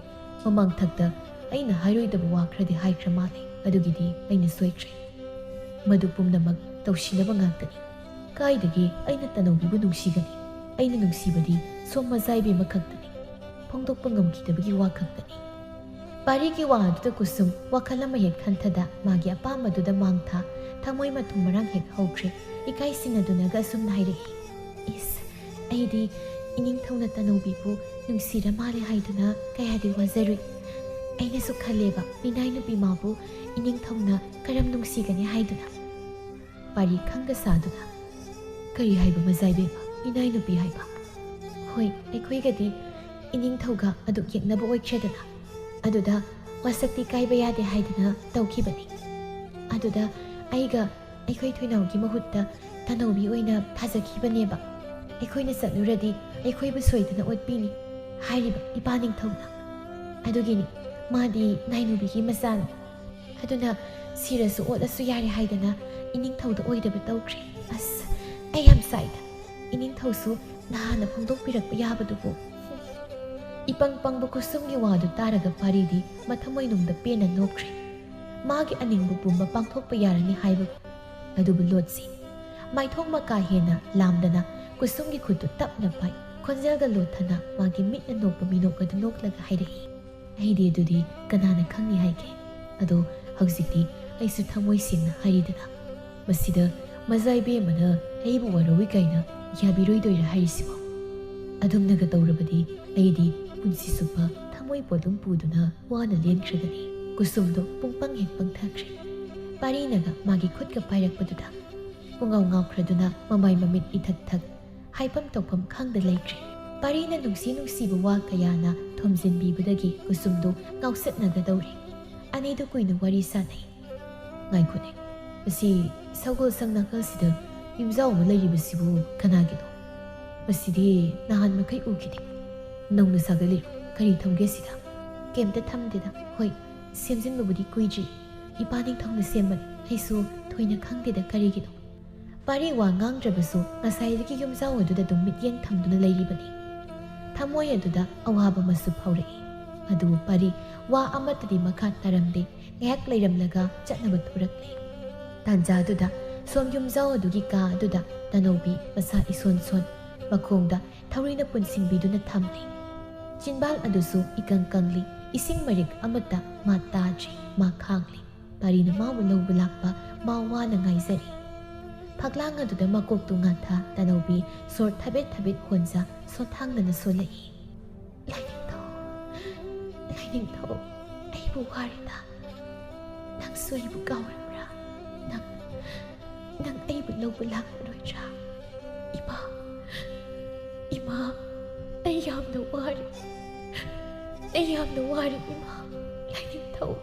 ꯃꯃꯥꯡ ꯊꯛꯇ ꯑꯩꯅ ꯍꯥꯏꯔꯣꯏꯗꯕ ꯋꯥ ꯈꯔꯗꯤ ꯍꯥꯏꯈ꯭ꯔ ꯃꯥꯜꯂꯦ, ꯑꯗꯨꯒꯤꯗꯤ ꯑꯩꯅ ꯁꯣꯏꯈ꯭ꯔꯦ꯫ ꯃꯗꯨ ꯄꯨꯝꯅꯃꯛ ꯇꯧꯁꯤꯟꯅꯕ ꯉꯥꯛꯇꯅꯤ꯫ ꯀꯥꯏꯗꯒꯤ ꯑꯩꯅ ꯇꯅꯧꯕꯤꯕꯨ ꯅꯨꯡꯁꯤꯒꯅꯤ? ꯑꯩꯅ ꯅꯨꯡꯁꯤꯕꯗꯤ ꯁꯣꯝ ꯃꯖꯥ ꯏꯕꯦꯝꯃ ꯈꯛꯇꯅꯤ꯫ ꯐꯣꯡꯗꯣꯛꯄ ꯉꯝꯈꯤꯗꯕꯒꯤ ꯋꯥ ꯈꯛꯇꯅꯤ꯫ ꯄꯥꯔꯤꯒꯤ ꯋꯥ ꯑꯗꯨꯗ ꯀꯨꯁꯨꯝ ꯋꯥꯈꯜ ꯑꯃ ꯍꯦꯛ ꯈꯟꯊꯗ, ꯃꯥꯒꯤ ꯑꯄꯥꯝꯕꯗꯨꯗ ꯃꯥꯡ ꯊꯥ, ꯊꯃꯣꯏ ꯃꯊꯨꯝ ꯃꯔꯥꯡ ꯍꯦꯛ ꯍꯧꯈ꯭ꯔꯦ꯫ ꯏꯀꯥꯏ ꯁꯤꯟꯅꯗꯨꯅꯒ ꯑꯁꯨꯝꯅ ꯍꯥꯏꯔꯛꯏ, "ꯏꯁ, ꯑꯩꯗꯤ ꯏꯅꯤꯡꯊꯧꯅ ꯇꯅꯧꯕꯤꯕꯨ ꯅꯨꯡꯁꯤꯔ ꯃꯥꯜꯂꯦ ꯍꯥꯏꯗꯨꯅ ꯀꯌꯥꯗꯤ ꯋꯥꯖꯔꯨꯏ꯫ ꯑꯩꯅꯁꯨ ꯈꯜꯂꯦꯕ, ꯃꯤꯅꯥꯏ ꯅꯨꯄꯤ ꯃꯥꯕꯨ ꯏꯅꯤꯡꯊꯧꯅ ꯀꯔꯝ ꯅꯨꯡꯁꯤꯒꯅꯤ ꯍꯥꯏꯗꯨꯅ?" ꯄꯥꯔꯤ ꯈꯪꯗ ꯁꯥꯗꯨꯅ, "ꯀꯔꯤ ꯍꯥꯏꯕ ꯃꯖꯥ ꯏꯕꯦꯝꯃ? ꯃꯤꯅꯥꯏ ꯅꯨꯄꯤ ꯍꯥꯏꯕ?" "ꯍꯣꯏ, ꯑꯩꯈꯣꯏꯒꯗꯤ ꯏꯅꯤꯡꯊꯧꯒ ꯑꯗꯨꯛ ꯌꯦꯛꯅꯕ ꯑꯣꯏꯈ꯭ꯔꯦꯗꯅ꯫ ꯑꯗꯨꯗ ꯋꯥꯁꯛꯇꯤ ꯀꯥꯏꯕ ꯌꯥꯗꯦ ꯍꯥꯏꯗꯅ ꯇꯧꯈꯤꯕꯅꯤ꯫ ꯑꯗꯨꯗ ꯑꯩꯒ ꯑꯩꯈꯣꯏ ꯊꯣꯏꯅꯥꯎꯒꯤ ꯃꯍꯨꯠꯇ ꯇꯅꯧꯕꯤ ꯑꯣꯏꯅ ꯊꯥꯖꯈꯤꯕꯅꯦꯕ꯫ ꯑꯩꯈꯣꯏꯅ ꯆꯠꯂꯨꯔꯗꯤ ꯑꯩꯈꯣꯏꯕꯨ ꯁꯣꯏꯗꯅ ꯑꯣꯠꯄꯤꯅꯤ ꯍꯥꯏꯔꯤꯕ ꯏꯄꯥ ꯅꯤꯡꯊꯧꯅ꯫ ꯑꯗꯨꯒꯤꯅꯤ, ꯃꯥꯗꯤ ꯅꯥꯏꯅꯨꯕꯤꯒꯤ ꯃꯆꯥꯅꯤ꯫ ꯑꯗꯨꯅ ꯁꯤꯔꯁꯨ ꯑꯣꯠꯂꯁꯨ ꯌꯥꯔꯦ ꯍꯥꯏꯗꯅ ꯏꯅꯤꯡꯊꯧꯗ ꯑꯣꯏꯗꯕ ꯇꯧꯈ꯭ꯔꯦ꯫ ꯑꯁ, ꯑꯩ ꯌꯥꯝ ꯆꯥꯛꯏꯗ꯫ ꯏꯅꯤꯡꯊꯧꯁꯨ ꯅꯍꯥꯟꯅ ꯐꯣꯡꯗꯣꯛꯄꯤꯔꯛꯄ ꯌꯥꯕꯗꯨꯕꯨ꯫" ꯏꯄꯪ ꯄꯪꯕ ꯀꯨꯁꯨꯝꯒꯤ ꯋꯥꯗꯨ ꯇꯥꯔꯒ ꯄꯥꯔꯤꯗꯤ ꯃꯊꯃꯣꯏꯅꯨꯡꯗ ꯄꯦꯟꯅ ꯅꯣꯛꯈ꯭ꯔꯦ꯫ ꯃꯥꯒꯤ ꯑꯅꯤꯡꯕ ꯄꯨꯝꯕ ꯄꯥꯡꯊꯣꯛꯄ ꯌꯥꯔꯅꯤ ꯍꯥꯏꯕ꯫ ꯑꯗꯨꯕꯨ ꯂꯣꯠꯁꯤ꯫ ꯃꯥꯏꯊꯣꯡ ꯃꯀꯥ ꯍꯦꯟꯅ ꯂꯥꯝꯗꯅ ꯀꯨꯁꯨꯝꯒꯤ ꯈꯨꯠꯇꯨ ꯇꯞꯅ ꯄꯥꯏ꯫ ꯈꯣꯟꯖꯦꯜꯒ ꯂꯣꯠꯊꯅ ꯃꯥꯒꯤ ꯃꯤꯠꯅ ꯅꯣꯛꯄ ꯃꯤꯅꯣꯛ ꯑꯗꯨ ꯅꯣꯛꯂꯒ ꯍꯥꯏꯔꯛꯏ, "ꯑꯩꯗꯤ ꯑꯗꯨꯗꯤ ꯀꯅꯥꯅ ꯈꯪꯅꯤ ꯍꯥꯏꯒꯦ? ꯑꯗꯣ ꯍꯧꯖꯤꯛꯇꯤ ꯑꯩꯁꯨ ꯊꯃꯣꯏ ꯁꯦꯡꯅ ꯍꯥꯏꯔꯤꯗꯅ꯫ ꯃꯁꯤꯗ ꯃꯖꯥ ꯏꯕꯦꯝꯃꯅ ꯑꯩꯕꯨ ꯋꯥꯔꯧꯏ ꯀꯥꯏꯅ ꯌꯥꯕꯤꯔꯣꯏꯗꯣꯏꯔꯥ ꯍꯥꯏꯔꯤꯁꯤꯕꯣ? ꯑꯗꯨꯝꯅꯒ ꯇꯧꯔꯕꯗꯤ ꯑꯩꯗꯤ ꯄꯨꯟꯁꯤ ꯆꯨꯞꯄ ꯊꯃꯣꯏ ꯄꯣꯠꯂꯨꯝ ꯄꯨꯗꯨꯅ ꯋꯥꯅ ꯂꯦꯟꯈ꯭ꯔꯒꯅꯤ꯫" ꯀꯨꯁꯨꯝꯗꯣ ꯄꯨꯡꯄꯪ ꯍꯦꯛ ꯄꯪꯊꯈ꯭ꯔꯦ꯫ ꯄꯥꯔꯤꯅꯒ ꯃꯥꯒꯤ ꯈꯨꯠꯀ ꯄꯥꯏꯔꯛꯄꯗꯨꯗ ꯄꯨꯡꯉꯥꯎ ꯉꯥꯎꯈ꯭ꯔꯗꯨꯅ ꯃꯃꯥꯏ ꯃꯃꯤꯠ ꯏꯊꯛ ꯊꯛ, ꯍꯥꯏꯐꯝ ꯇꯧꯐꯝ ꯈꯪꯗ ꯂꯩꯈ꯭ꯔꯦ꯫ ꯄꯥꯔꯤꯅ ꯅꯨꯡꯁꯤ ꯅꯨꯡꯁꯤꯕ ꯋꯥ ꯀꯌꯥꯅ ꯊꯣꯝꯖꯤꯟꯕꯤꯕꯗꯒꯤ ꯀꯨꯁꯨꯝꯗꯨ ꯉꯥꯎꯁꯠꯅꯒꯗꯧꯔꯦ꯫ ꯑꯅꯤꯗꯨ ꯀꯨꯏꯅ ꯋꯥꯔꯤ ꯁꯥꯟꯅꯩ꯫ "ꯉꯥꯏꯈꯣꯅꯦ, ꯑꯁꯤ ꯁꯒꯣꯜ ꯁꯪ ꯅꯥꯀꯜꯁꯤꯗ ꯌꯨꯝꯖꯥꯎ ꯑꯃ ꯂꯩꯔꯤꯕꯁꯤꯕꯨ ꯀꯅꯥꯒꯤꯅꯣ? ꯃꯁꯤꯗꯤ ꯅꯍꯥꯟ ꯃꯈꯩ ꯎꯈꯤꯗꯦ꯫ ꯅꯧꯅ ꯁꯥꯒꯠꯂꯤꯔꯣ? ꯀꯔꯤ ꯊꯝꯒꯦ ꯁꯤꯗ?" "ꯀꯩꯝꯇ ꯊꯝꯗꯦꯗ꯫ ꯍꯣꯏ, ꯁꯦꯝꯖꯤꯟꯕꯕꯨꯗꯤ ꯀꯨꯏꯗ꯭ꯔꯤ꯫ ꯏꯄꯥ ꯅꯤꯡꯊꯧꯅ ꯁꯦꯝꯕꯅꯤ꯫ ꯑꯩꯁꯨ ꯊꯣꯏꯅ ꯈꯪꯗꯦꯗ ꯀꯔꯤꯒꯤꯅꯣ꯫" ꯄꯥꯔꯤ ꯋꯥ ꯉꯥꯡꯗ꯭ꯔꯕꯁꯨ ꯉꯁꯥꯏꯗꯒꯤ ꯌꯨꯝꯖꯥꯎ ꯑꯗꯨꯗ ꯑꯗꯨꯝ ꯃꯤꯠꯌꯦꯡ ꯊꯝꯗꯨꯅ ꯂꯩꯔꯤꯕꯅꯤ꯫ ꯊꯃꯣꯏ ꯑꯗꯨꯗ ꯑꯋꯥꯕ ꯑꯃꯁꯨ ꯐꯥꯎꯔꯛꯏ꯫ ꯑꯗꯨꯕꯨ ꯄꯥꯔꯤ ꯋꯥ ꯑꯃꯠꯇꯗꯤ ꯃꯈꯥ ꯇꯥꯔꯝꯗꯦ꯫ ꯉꯥꯏꯍꯥꯛ ꯂꯩꯔꯝꯂꯒ ꯆꯠꯅꯕ ꯊꯣꯔꯛꯂꯦ꯫ ꯇꯥꯟꯖꯥꯗꯨꯗ ꯁꯣꯝ ꯌꯨꯝꯖꯥꯎ ꯑꯗꯨꯒꯤ ꯀꯥ ꯑꯗꯨꯗ ꯇꯅꯧꯕꯤ ꯃꯁꯥ ꯏꯁꯣꯟ ꯁꯣꯟ, ꯃꯈꯣꯡꯗ ꯊꯧꯔꯤꯅ ꯄꯨꯟꯁꯤꯟꯕꯤꯗꯨꯅ ꯊꯝꯂꯤ꯫ ꯆꯤꯟꯕꯥꯜ ꯑꯗꯨꯁꯨ ꯏꯀꯪ ꯀꯪꯂꯤ꯫ ꯏꯁꯤꯡ ꯃꯔꯤꯛ ꯑꯃꯠꯇ ꯃꯥ ꯇꯥꯗ꯭ꯔꯤ꯫ ꯃꯥ ꯈꯥꯡꯂꯤ꯫ ꯄꯥꯔꯤꯅ ꯃꯥꯕꯨ ꯂꯧꯕ ꯂꯥꯛꯄ ꯃꯥ ꯋꯥꯅ ꯉꯥꯏꯖꯔꯤ꯫ ꯐꯛꯂꯥꯡ ꯑꯗꯨꯗ ꯃꯀꯣꯛꯇꯨ ꯉꯥꯟꯊ ꯇꯅꯧꯕꯤ ꯁꯣꯔ ꯊꯕꯦꯠ ꯊꯕꯦꯠ ꯍꯣꯟꯖ ꯁꯣꯟꯊꯥꯡꯅꯅ ꯁꯣꯜꯂꯛꯏ꯫ "ꯂꯥꯏꯅꯤꯡꯊꯧ, ꯂꯥꯏꯅꯤꯡꯊꯧ, ꯑꯩꯕꯨ ꯋꯥꯔꯦꯗ꯫ ꯅꯪꯁꯨ ꯑꯩꯕꯨ ꯀꯥꯎꯔꯕ꯭ꯔꯥ? ꯅꯪ, ꯅꯪ ꯑꯩꯕꯨ ꯂꯧꯕ ꯂꯥꯛꯂꯔꯣꯏꯗ꯭ꯔꯥ? ꯏꯃꯥ, ꯏꯃꯥ, ꯑꯩ ꯌꯥꯝꯅ ꯋꯥꯔꯦ꯫ ꯑꯩ ꯌꯥꯝꯅ ꯋꯥꯔꯦ ꯏꯃꯥ꯫ ꯂꯥꯏꯅꯤꯡꯊꯧ,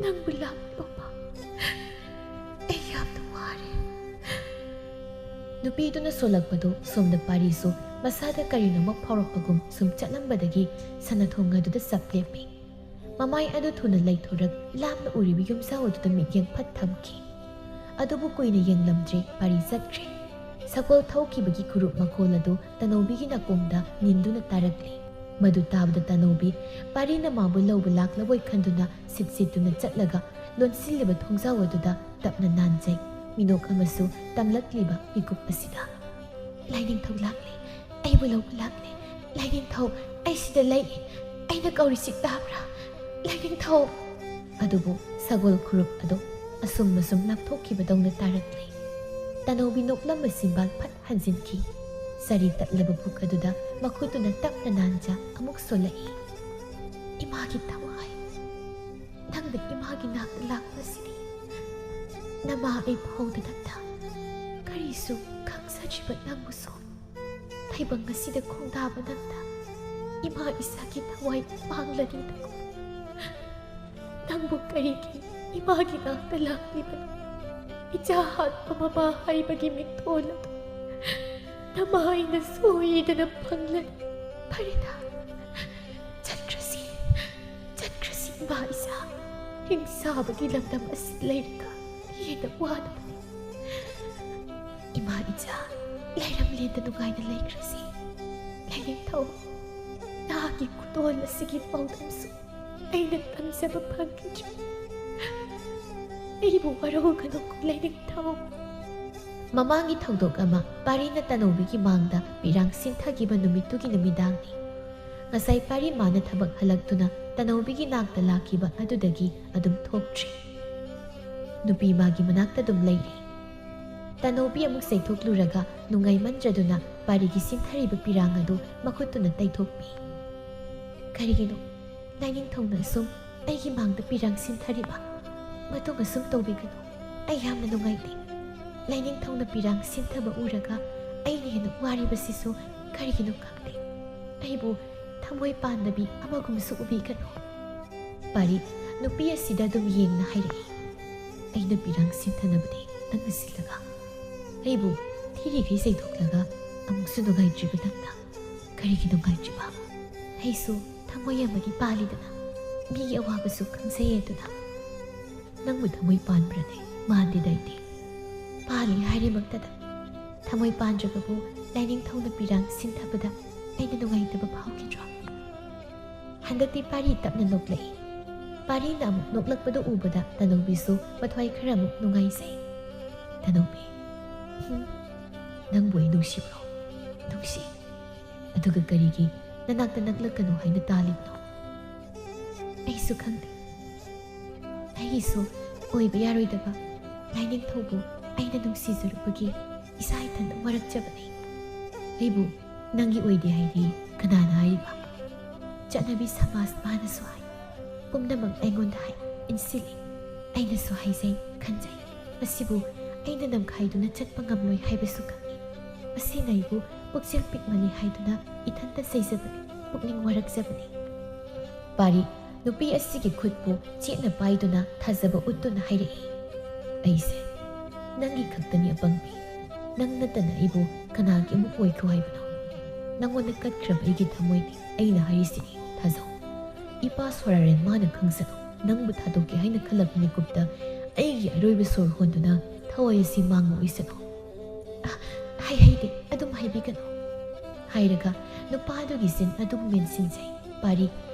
ꯅꯪꯕꯨ ꯂꯥꯛꯂꯣꯕ꯫ ꯑꯩ ꯌꯥꯝꯅ ꯋꯥꯔꯦ꯫" ꯅꯨꯄꯤꯗꯨꯅ ꯁꯣꯜꯂꯛꯄꯗꯨ ꯁꯣꯝꯗ ꯄꯥꯔꯤꯁꯨ ꯃꯁꯥꯗ ꯀꯔꯤꯅꯣꯃ ꯐꯥꯎꯔꯛꯄꯒꯨꯝ ꯁꯨꯝ ꯆꯠꯂꯝꯕꯗꯒꯤ ꯁꯅꯥꯊꯣꯡ ꯑꯗꯨꯗ ꯆꯞ ꯂꯦꯞꯄꯤ꯫ ꯃꯃꯥꯏ ꯑꯗꯨ ꯊꯨꯅ ꯂꯩꯊꯣꯔꯛ ꯂꯥꯞꯅ ꯎꯔꯤꯕ ꯌꯨꯝꯖꯥꯎ ꯑꯗꯨꯗ ꯃꯤꯠꯌꯦꯡ ꯐꯠ ꯊꯝꯈꯤ꯫ ꯑꯗꯨꯕꯨ ꯀꯨꯏꯅ ꯌꯦꯡꯂꯝꯗ꯭ꯔꯦ, ꯄꯥꯔꯤ ꯆꯠꯈ꯭ꯔꯦ꯫ ꯁꯒꯣꯜ ꯊꯧꯈꯤꯕꯒꯤ ꯈꯨꯔꯨꯞ ꯃꯈꯣꯜ ꯑꯗꯨ ꯇꯅꯧꯕꯤꯒꯤ ꯅꯥꯀꯣꯡꯗ ꯅꯤꯟꯗꯨꯅ ꯇꯥꯔꯛꯂꯤ꯫ ꯃꯗꯨ ꯇꯥꯕꯗ ꯇꯅꯧꯕꯤ ꯄꯥꯔꯤꯅ ꯃꯥꯕꯨ ꯂꯧꯕ ꯂꯥꯛꯂꯕꯣꯏ ꯈꯟꯗꯨꯅ ꯁꯤꯠ ꯁꯤꯠꯇꯨꯅ ꯆꯠꯂꯒ ꯂꯣꯟꯁꯤꯜꯂꯤꯕ ꯊꯣꯡꯖꯥꯎ ꯑꯗꯨꯗ ꯇꯞꯅ ꯅꯥꯟꯖꯩ꯫ ꯃꯤꯅꯣꯛ ꯑꯃꯁꯨ ꯇꯝꯂꯛꯂꯤꯕ ꯃꯤꯀꯨꯞ ꯑꯁꯤꯗ꯫ "ꯂꯥꯏꯅꯤꯡꯊꯧ ꯂꯥꯛꯂꯦ, ꯑꯩꯕꯨ ꯂꯧꯕ ꯂꯥꯛꯂꯦ꯫ ꯂꯥꯏꯅꯤꯡꯊꯧ, ꯑꯩ ꯁꯤꯗ ꯂꯩ꯫ ꯑꯩꯅ ꯀꯧꯔꯤꯁꯤ ꯇꯥꯕ꯭ꯔꯥ? ꯂꯥꯏꯅꯤꯡꯊꯧ!" ꯑꯗꯨꯕꯨ ꯁꯒꯣꯜ ꯈꯨꯔꯨꯞ ꯑꯗꯨ ꯑꯁꯨꯝ ꯑꯁꯨꯝ ꯂꯥꯞꯊꯣꯛꯈꯤꯕꯗꯧꯅ ꯇꯥꯔꯛꯂꯦ꯫ ꯇꯅꯧꯕꯤ ꯅꯣꯛꯂꯝꯕ ꯆꯤꯟꯕꯥꯜ ꯐꯠ ꯍꯟꯖꯤꯟꯈꯤ꯫ ꯆꯔꯤ ꯇꯠꯂꯕ ꯄꯨꯛ ꯑꯗꯨꯗ ꯃꯈꯨꯠꯇꯨꯅ ꯇꯞꯅ ꯅꯥꯟꯖ ꯑꯃꯨꯛ ꯁꯣꯜꯂꯛꯏ꯫ "ꯏꯃꯥꯒꯤ ꯊꯋꯥꯏ, ꯅꯪꯅ ꯏꯃꯥꯒꯤ ꯅꯥꯛꯇ ꯂꯥꯛꯄꯁꯤꯗꯤ ꯅꯃꯥ ꯑꯩ ꯐꯥꯎꯗꯅꯇ ꯀꯔꯤꯁꯨ ꯈꯪꯖꯗ꯭ꯔꯤꯕ ꯅꯪꯕꯨꯁꯨ ꯇꯥꯏꯕꯪ ꯑꯁꯤꯗ ꯈꯣꯡꯗꯥꯕ ꯅꯪꯅ ꯏꯃꯥ ꯏꯆꯥꯒꯤ ꯊꯋꯥꯏ ꯃꯥꯡꯂꯅꯤꯗꯀꯣ꯫ ꯅꯪꯕꯨ ꯀꯔꯤꯒꯤ ꯏꯃꯥꯒꯤ ꯅꯥꯛꯇ ꯂꯥꯛꯂꯤꯕꯅꯣ? ꯏꯆꯥ ꯍꯥꯠꯄ ꯃꯃꯥ ꯍꯥꯏꯕꯒꯤ ꯃꯤꯡꯊꯣꯜ ꯑꯗꯨ ꯅꯃꯥ ꯑꯩꯅ ꯁꯣꯏꯗꯅ ꯐꯪꯂꯅꯤ꯫ ꯐꯔꯦꯗ, ꯆꯠꯈ꯭ꯔꯁꯤ, ꯆꯠꯈ꯭ꯔꯁꯤ ꯏꯃꯥ ꯏꯆꯥ꯫ ꯍꯤꯡꯁꯥꯕꯒꯤ ꯂꯝꯗꯝ ꯑꯁꯤ ꯂꯩꯔꯒ ꯍꯦꯟꯅ ꯋꯥꯅꯕꯅꯤ꯫ ꯏꯃꯥ ꯏꯆꯥ, ꯂꯩꯔꯝꯂꯦꯟꯗ ꯅꯨꯡꯉꯥꯏꯅ ꯂꯩꯈ꯭ꯔꯁꯤ꯫ ꯂꯥꯏꯅꯤꯡꯊꯧ, ꯅꯍꯥꯛꯀꯤ ꯈꯨꯗꯣꯜ ꯑꯁꯤꯒꯤ ꯄꯥꯎꯗꯝꯁꯨ ꯑꯩꯅ ꯇꯝꯖꯕ ꯐꯪꯈꯤꯗ꯭ꯔꯦ꯫ ꯑꯩꯕꯨ ꯋꯥꯔꯧꯒꯅꯨ ꯂꯥꯏꯅꯤꯡꯊꯧ꯫ ꯃꯃꯥꯡꯒꯤ ꯊꯧꯗꯣꯛ ꯑꯃ ꯄꯥꯔꯤꯅ ꯇꯅꯧꯕꯤꯒꯤ ꯃꯥꯡꯗ ꯄꯤꯔꯥꯡ ꯁꯤꯟꯊꯈꯤꯕ ꯅꯨꯃꯤꯠꯇꯨꯒꯤ ꯅꯨꯃꯤꯗꯥꯡꯅꯤ꯫ ꯉꯁꯥꯏ ꯄꯥꯔꯤ ꯃꯥꯅ ꯊꯕꯛ ꯍꯜꯂꯛꯇꯨꯅ ꯇꯅꯧꯕꯤꯒꯤ ꯅꯥꯛꯇ ꯂꯥꯛꯈꯤꯕ ꯑꯗꯨꯗꯒꯤ ꯑꯗꯨꯝ ꯊꯣꯛꯇ꯭ꯔꯤ꯫ ꯅꯨꯄꯤ ꯃꯥꯒꯤ ꯃꯅꯥꯛꯇ ꯑꯗꯨꯝ ꯂꯩꯔꯤ꯫ ꯇꯅꯧꯕꯤ ꯑꯃꯨꯛ ꯆꯩꯊꯣꯛꯂꯨꯔꯒ ꯅꯨꯡꯉꯥꯏꯃꯟꯗ꯭ꯔꯗꯨꯅ ꯄꯥꯔꯤꯒꯤ ꯁꯤꯟꯊꯔꯤꯕ ꯄꯤꯔꯥꯡ ꯑꯗꯨ ꯃꯈꯨꯠꯇꯨꯅ ꯇꯩꯊꯣꯛꯄꯤ꯫ ꯀꯔꯤꯒꯤꯅꯣ ꯂꯥꯏꯅꯤꯡꯊꯧꯅ ꯑꯁꯨꯝ ꯑꯩꯒꯤ ꯃꯥꯡꯗ ꯄꯤꯔꯥꯡ ꯁꯤꯟꯊꯔꯤꯕ? ꯃꯇꯨꯡ ꯑꯁꯨꯝ ꯇꯧꯕꯤꯒꯅꯨ꯫ ꯑꯩ ꯌꯥꯝꯅ ꯅꯨꯡꯉꯥꯏꯇꯦ꯫ ꯂꯥꯏꯅꯤꯡꯊꯧꯅ ꯄꯤꯔꯥꯡ ꯁꯤꯟꯊꯕ ꯎꯔꯒ ꯑꯩꯅ ꯍꯦꯟꯅ ꯋꯥꯔꯤꯕꯁꯤꯁꯨ ꯀꯔꯤꯒꯤꯅꯣ ꯈꯪꯗꯦ꯫ ꯑꯩꯕꯨ ꯊꯃꯣꯏ ꯄꯥꯟꯗꯕꯤ ꯑꯃꯒꯨꯝꯁꯨ ꯎꯕꯤꯒꯅꯨ꯫ ꯄꯥꯔꯤ ꯅꯨꯄꯤ ꯑꯁꯤꯗ ꯑꯗꯨꯝ ꯌꯦꯡꯅ ꯍꯥꯏꯔꯛꯏ꯫ ꯑꯩꯅ ꯄꯤꯔꯥꯡ ꯁꯤꯟꯊꯅꯕꯗꯤ ꯅꯪꯅ ꯁꯤꯜꯂꯒ ꯑꯩꯕꯨ ꯊꯤꯔꯤꯈꯩ ꯆꯩꯊꯣꯛꯂꯒ ꯑꯃꯨꯛꯁꯨ ꯅꯨꯡꯉꯥꯏꯇ꯭ꯔꯤꯕ ꯅꯪꯅ ꯀꯔꯤꯒꯤ ꯅꯨꯡꯉꯥꯏꯇ꯭ꯔꯤꯕ? ꯑꯩꯁꯨ ꯊꯃꯣꯏ ꯑꯃꯗꯤ ꯄꯥꯜꯂꯤꯗꯅ, ꯃꯤꯒꯤ ꯑꯋꯥꯕꯁꯨ ꯈꯪꯖꯩ ꯑꯗꯨꯅ꯫ ꯅꯪꯕꯨ ꯊꯃꯣꯏ ꯄꯥꯟꯕ꯭ꯔꯅꯦ? ꯃꯥꯟꯗꯦꯗ ꯑꯩꯗꯤ꯫ ꯄꯥꯜꯂꯤ ꯍꯥꯏꯔꯤꯃꯛꯇꯗ ꯊꯃꯣꯏ ꯄꯥꯟꯗ꯭ꯔꯕꯕꯨ ꯂꯥꯏꯅꯤꯡꯊꯧꯅ ꯄꯤꯔꯥꯡ ꯁꯤꯟꯊꯕꯗ ꯑꯩꯅ ꯅꯨꯡꯉꯥꯏꯇꯕ ꯐꯥꯎꯈꯤꯗ꯭ꯔꯣ? ꯍꯟꯗꯛꯇꯤ ꯄꯥꯔꯤ ꯇꯞꯅ ꯅꯣꯛꯂꯛꯏ꯫ ꯄꯥꯔꯤꯅ ꯑꯃꯨꯛ ꯅꯣꯛꯂꯛꯄꯗꯨ ꯎꯕꯗ ꯇꯅꯧꯕꯤꯁꯨ ꯃꯊ꯭ꯋꯥꯏ ꯈꯔ ꯑꯃꯨꯛ ꯅꯨꯡꯉꯥꯏꯖꯩ꯫ ꯇꯅꯧꯕꯤ, ꯍꯨꯝ, ꯅꯪꯕꯨ ꯑꯩ ꯅꯨꯡꯁꯤꯕ꯭ꯔꯣ? ꯅꯨꯡꯁꯤ꯫ ꯑꯗꯨꯒ ꯀꯔꯤꯒꯤ ꯅꯅꯥꯛꯇ ꯅꯛꯂꯛꯀꯅꯨ ꯍꯥꯏꯅ ꯇꯥꯜꯂꯤꯕꯅꯣ? ꯑꯩꯁꯨ ꯈꯪꯗꯦ꯫ ꯑꯩꯒꯤꯁꯨ ꯑꯣꯏꯕ ꯌꯥꯔꯣꯏꯗꯕ ꯂꯥꯏꯅꯤꯡꯊꯧꯕꯨ ꯑꯩꯅ ꯅꯨꯡꯁꯤꯖꯔꯨꯕꯒꯤ ꯏꯁꯥ ꯏꯊꯟꯇ ꯋꯥꯔꯛꯆꯕꯅꯤ꯫ ꯑꯩꯕꯨ ꯅꯪꯒꯤ ꯑꯣꯏꯗꯦ ꯍꯥꯏꯗꯤ ꯀꯅꯥꯅ ꯍꯥꯏꯔꯤꯕ? ꯆꯠꯅꯕꯤ ꯁꯃꯥꯖ ꯃꯥꯅꯁꯨ ꯍꯥꯏ, ꯄꯨꯝꯅꯃꯛ ꯑꯩꯉꯣꯟꯗ ꯍꯥꯏ, ꯏꯟꯁꯤꯜꯂꯤ꯫ ꯑꯩꯅꯁꯨ ꯍꯥꯏꯖꯩ, ꯈꯟꯖꯩ꯫ ꯃꯁꯤꯕꯨ ꯑꯩꯅ ꯅꯝꯈꯥꯏꯗꯨꯅ ꯆꯠꯄ ꯉꯝꯂꯣꯏ ꯍꯥꯏꯕꯁꯨ ꯈꯪꯏ꯫ ꯃꯁꯤꯅ ꯑꯩꯕꯨ ꯄꯨꯛꯆꯦꯜ ꯄꯤꯛꯃꯜꯂꯤ ꯍꯥꯏꯗꯨꯅ ꯏꯊꯟꯇ ꯆꯩꯖꯕꯅꯤ, ꯄꯨꯛꯅꯤꯡ ꯋꯥꯔꯛꯆꯕꯅꯤ꯫ ꯄꯥꯔꯤ ꯅꯨꯄꯤ ꯑꯁꯤꯒꯤ ꯈꯨꯠꯄꯨ ꯆꯦꯠꯅ ꯄꯥꯏꯗꯨꯅ ꯊꯥꯖꯕ ꯎꯠꯇꯨꯅ ꯍꯥꯏꯔꯛꯏ꯫ ꯑꯩꯁꯦ ꯅꯪꯒꯤ ꯈꯛꯇꯅꯤ ꯑꯄꯪꯕꯤ꯫ ꯅꯪ ꯅꯠꯇꯅ ꯑꯩꯕꯨ ꯀꯅꯥꯒꯤ ꯑꯃꯨꯛ ꯑꯣꯏꯈꯣ ꯍꯥꯏꯕꯅꯣ? ꯅꯪꯉꯣꯟꯗ ꯀꯠꯈ꯭ꯔꯕ ꯑꯩꯒꯤ ꯊꯃꯣꯏꯅꯤ ꯑꯩꯅ ꯍꯥꯏꯔꯤꯁꯤꯅꯤ, ꯊꯥꯖꯧ꯫ ꯏꯄꯥ ꯁꯣꯔꯥꯔꯦꯟ ꯃꯥꯅ ꯈꯪꯁꯅꯨ꯫ ꯅꯪꯕꯨ ꯊꯥꯗꯣꯛꯀꯦ ꯍꯥꯏꯅ ꯈꯜꯂꯛꯄ ꯃꯤꯀꯨꯞꯇ ꯑꯩꯒꯤ ꯑꯔꯣꯏꯕ ꯁꯣꯔ ꯍꯣꯟꯗꯨꯅ ꯊꯋꯥꯏ ꯑꯁꯤ ꯃꯥꯡꯕ ꯑꯣꯏꯁꯅꯨ꯫ ꯍꯥꯏꯕꯤꯒꯅꯨ" ꯍꯥꯏꯔꯒ ꯅꯨꯄꯥꯗꯨꯒꯤ ꯆꯤꯟ ꯑꯗꯨꯝ ꯃꯦꯟꯁꯤꯟꯖꯩ꯫ ꯄꯥꯔꯤ